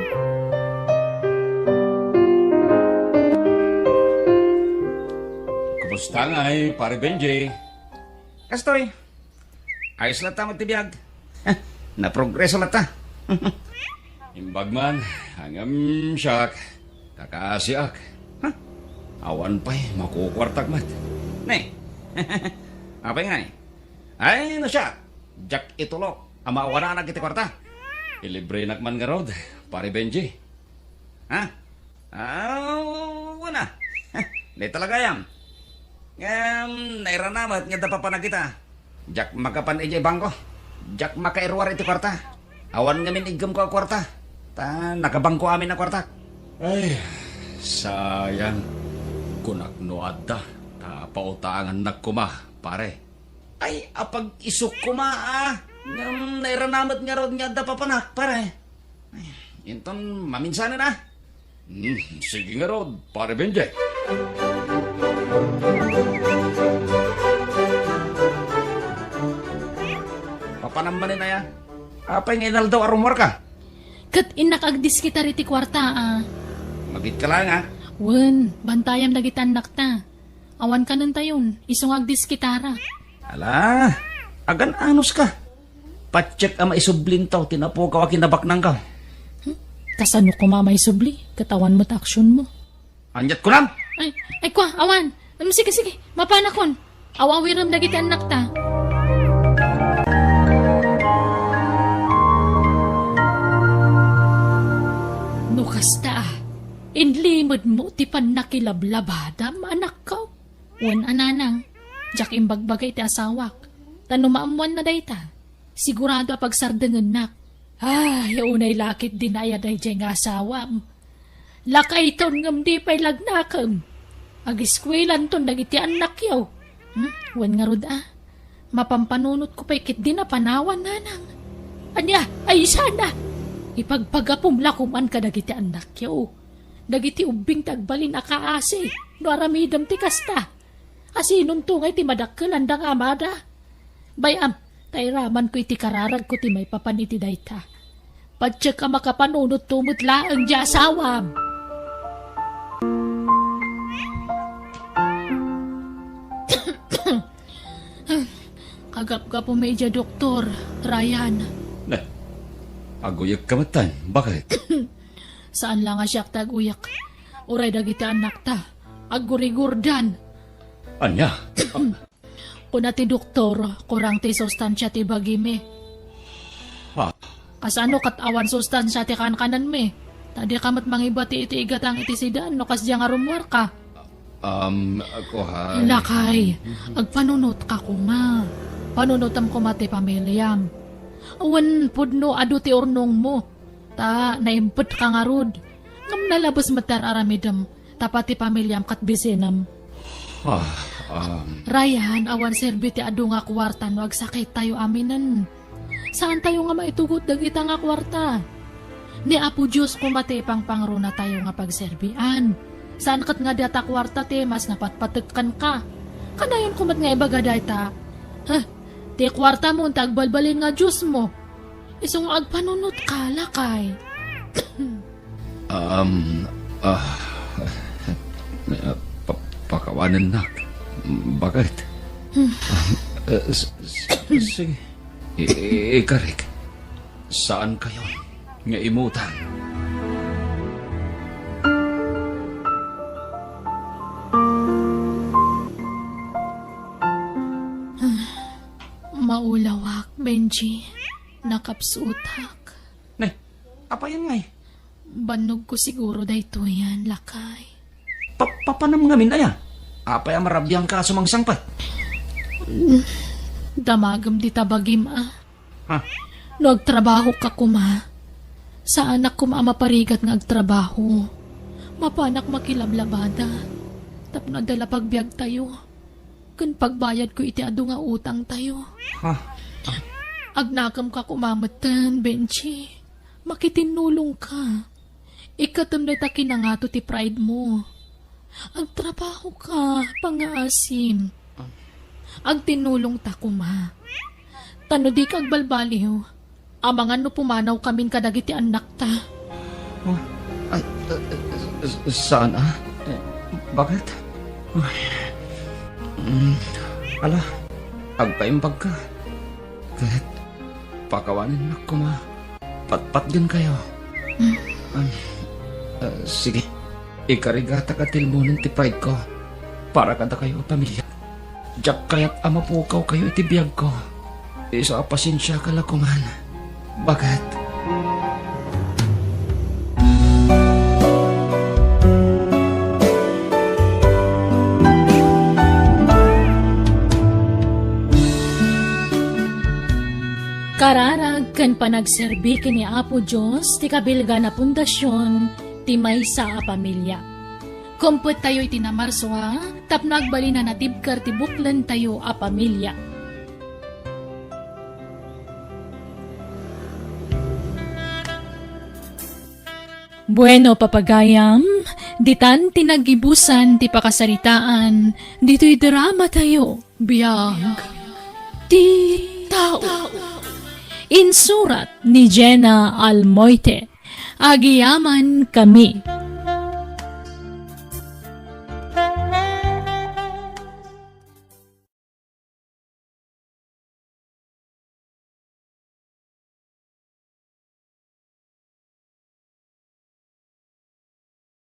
Kumusta ngay, Pare Benji? Kastoy, ayos latta met ti biag. Naprogreso latta. Imbag man, ngem siak, kakaasiak. Ha? Awan pay makukuartak met. Ne? Apay ngay? Ay, no siak, diak itulok a maawananak iti kuarta. Ilibrenak man ngarud, Pare Benji. Ha? Ah, wen a. Dayta la gayam. Ngem, nairana met nga adda papanak ita. Diak makapan idiay bangko. Diak makairuar iti kuarta. Awan ngamin iggemko a kuarta. Ta nakabangko amin a kuartak. Ay, sayang. Kunak no adda, ta pautangannak koma, pare. Ay, apag-isuk koma, a. Ngem nairana met ngarud nga adda papanak, pare. Ay, inton maminsanen, a. Hmm, sige ngarud, Pare Benjay. Papanam manen aya? Apay nga inaldaw a rummuarka? Ket innak agdiskitar iti kuarta, a. Git ka lang, ah. Wen, bantayam dagiti annakta. Awan kanentayon, isu nga agdiskitarak. Ala, agan-anos ka. Patiek a maisublinto ti napukaw a kinabaknangko. Hmm? Kasano koma maisubli? Ket awan met aksionmo. Aniat kunam? Ay, ay, kua, awan. Um, sige, sige. Mapanakon. Aw-awirem dagiti annakta. No kasta, inlimedmo ti pannakilablabadam, anakko? Wen a nanang, diak imbagbaga iti asawak. Ta no maammoanna dayta, sigurado a pagsardengennak. Ay, unay la ketdin a aya daydiay nga asawam. Lakayton ngem di pay lagnakem. Agiskuelanton dagiti annakyo. Hmm? Wen ngarud a. Mapampanunotko pay ketdin a panawan, nanang. Ania, ay sana. Ipagpagapom la koman kadagiti annakyo. Dagiti ubbing ti agbalin a kaasi no aramidem ti kasta. Asinonto ngay ti madakkelanda nga amada? Bay-am, ta iramanko iti kararagko ti maipapan iti dayta. Patiek a makapanunotto met laeng ti asawam. Kagapgapom idiay doktor, Ryan. Ne, aguyek ka metten. Bakit? Saan la nga siak ti aguyek. Uray dagiti annakta, aggurigurdan. Ania? Kuna ti doktor, kurang ti sustansia ti bagimi. Ha? Kasano ket awan sustansia ti kankanenmi? Ta dika met mangibati iti igatang iti sidan no kasdiay nga rummuarka. Um, kuan. Lakay, agpanunotka koma. Panunotem koma ti pamiliam. Wen pudno adu ti urnongmo. Ta naimpetka ngarud. Ngem nalabes met ti ar-aramidem tapno ti pamiliam ket bisinem. Ah, um. Ryan, awan serbi ti adu nga kuarta no agsakittayo aminen. Saantayo nga maitugot dagita nga kuarta. Ni Apo Dios koma ti ipangpangrunatayo nga pagserbian. Saan ket nga data kuarta ti mas napatpatek kenka. Kanayon koma nga ibaga dayta. Heh, ti kuartamo ti agbalbalin nga diosmo. Isu nga agpanunotka, lakay. Um, ah, pa-, pakawanennak. Bakit? Hmm. Ah, s-, s-, sige. I-, i-, ikarik. Saan kayon nga imutan? Maulawak, Benji. Nakapsutak. Ne, apayan ngay? Bannogko siguro daytoyen, lakay. Pa-, papanam ngamin aya? Apay a marabiangka a sumangsangpet? Damagem dita bagim a. Ha? No agtrabahoka koma, saanak koma a maparigat nga agtrabaho. Mapanak makilablabada tapno adda la pagbiagtayo ken pagbayadko iti adu nga utangtayo. Ha? Agnakemka koma metten, Benji. Makitinnulongka. Ikkatem dayta kinangato ti pride mo. Agtrabahoka, pangngaasim. Agtinnulongta koma. Ta no dika agbalbaliw, amangan no pumanawkamin kadagiti annakta. Oh, ay, eh, eh, saan, ah? Eh, bakit? Ay, mm, ala, agpaimbagka. Ket pakawanennak koma. Patpatgenkayo. Mm. Ay, ah, sige. Ikarigatak a tilmonen ti pride ko para kadakayo a pamilya. Diak kayat a mapukawkayo iti biagko. Isu a pasensiaka la koman. Bakit? Kararag ken panagserbi ken ni Apo Dios ti kabilgan a pundasion ti maysa a pamilya. Kumpettayo iti namarsoa tapno agbalin a natibker ti buklentayo a pamilya. Bueno, papagayam, ditan ti naggibusan ti pakasaritaan ditoy dramatayo, Biag ti Tao. Insurat ni Jenna Almoite. Agyamankami.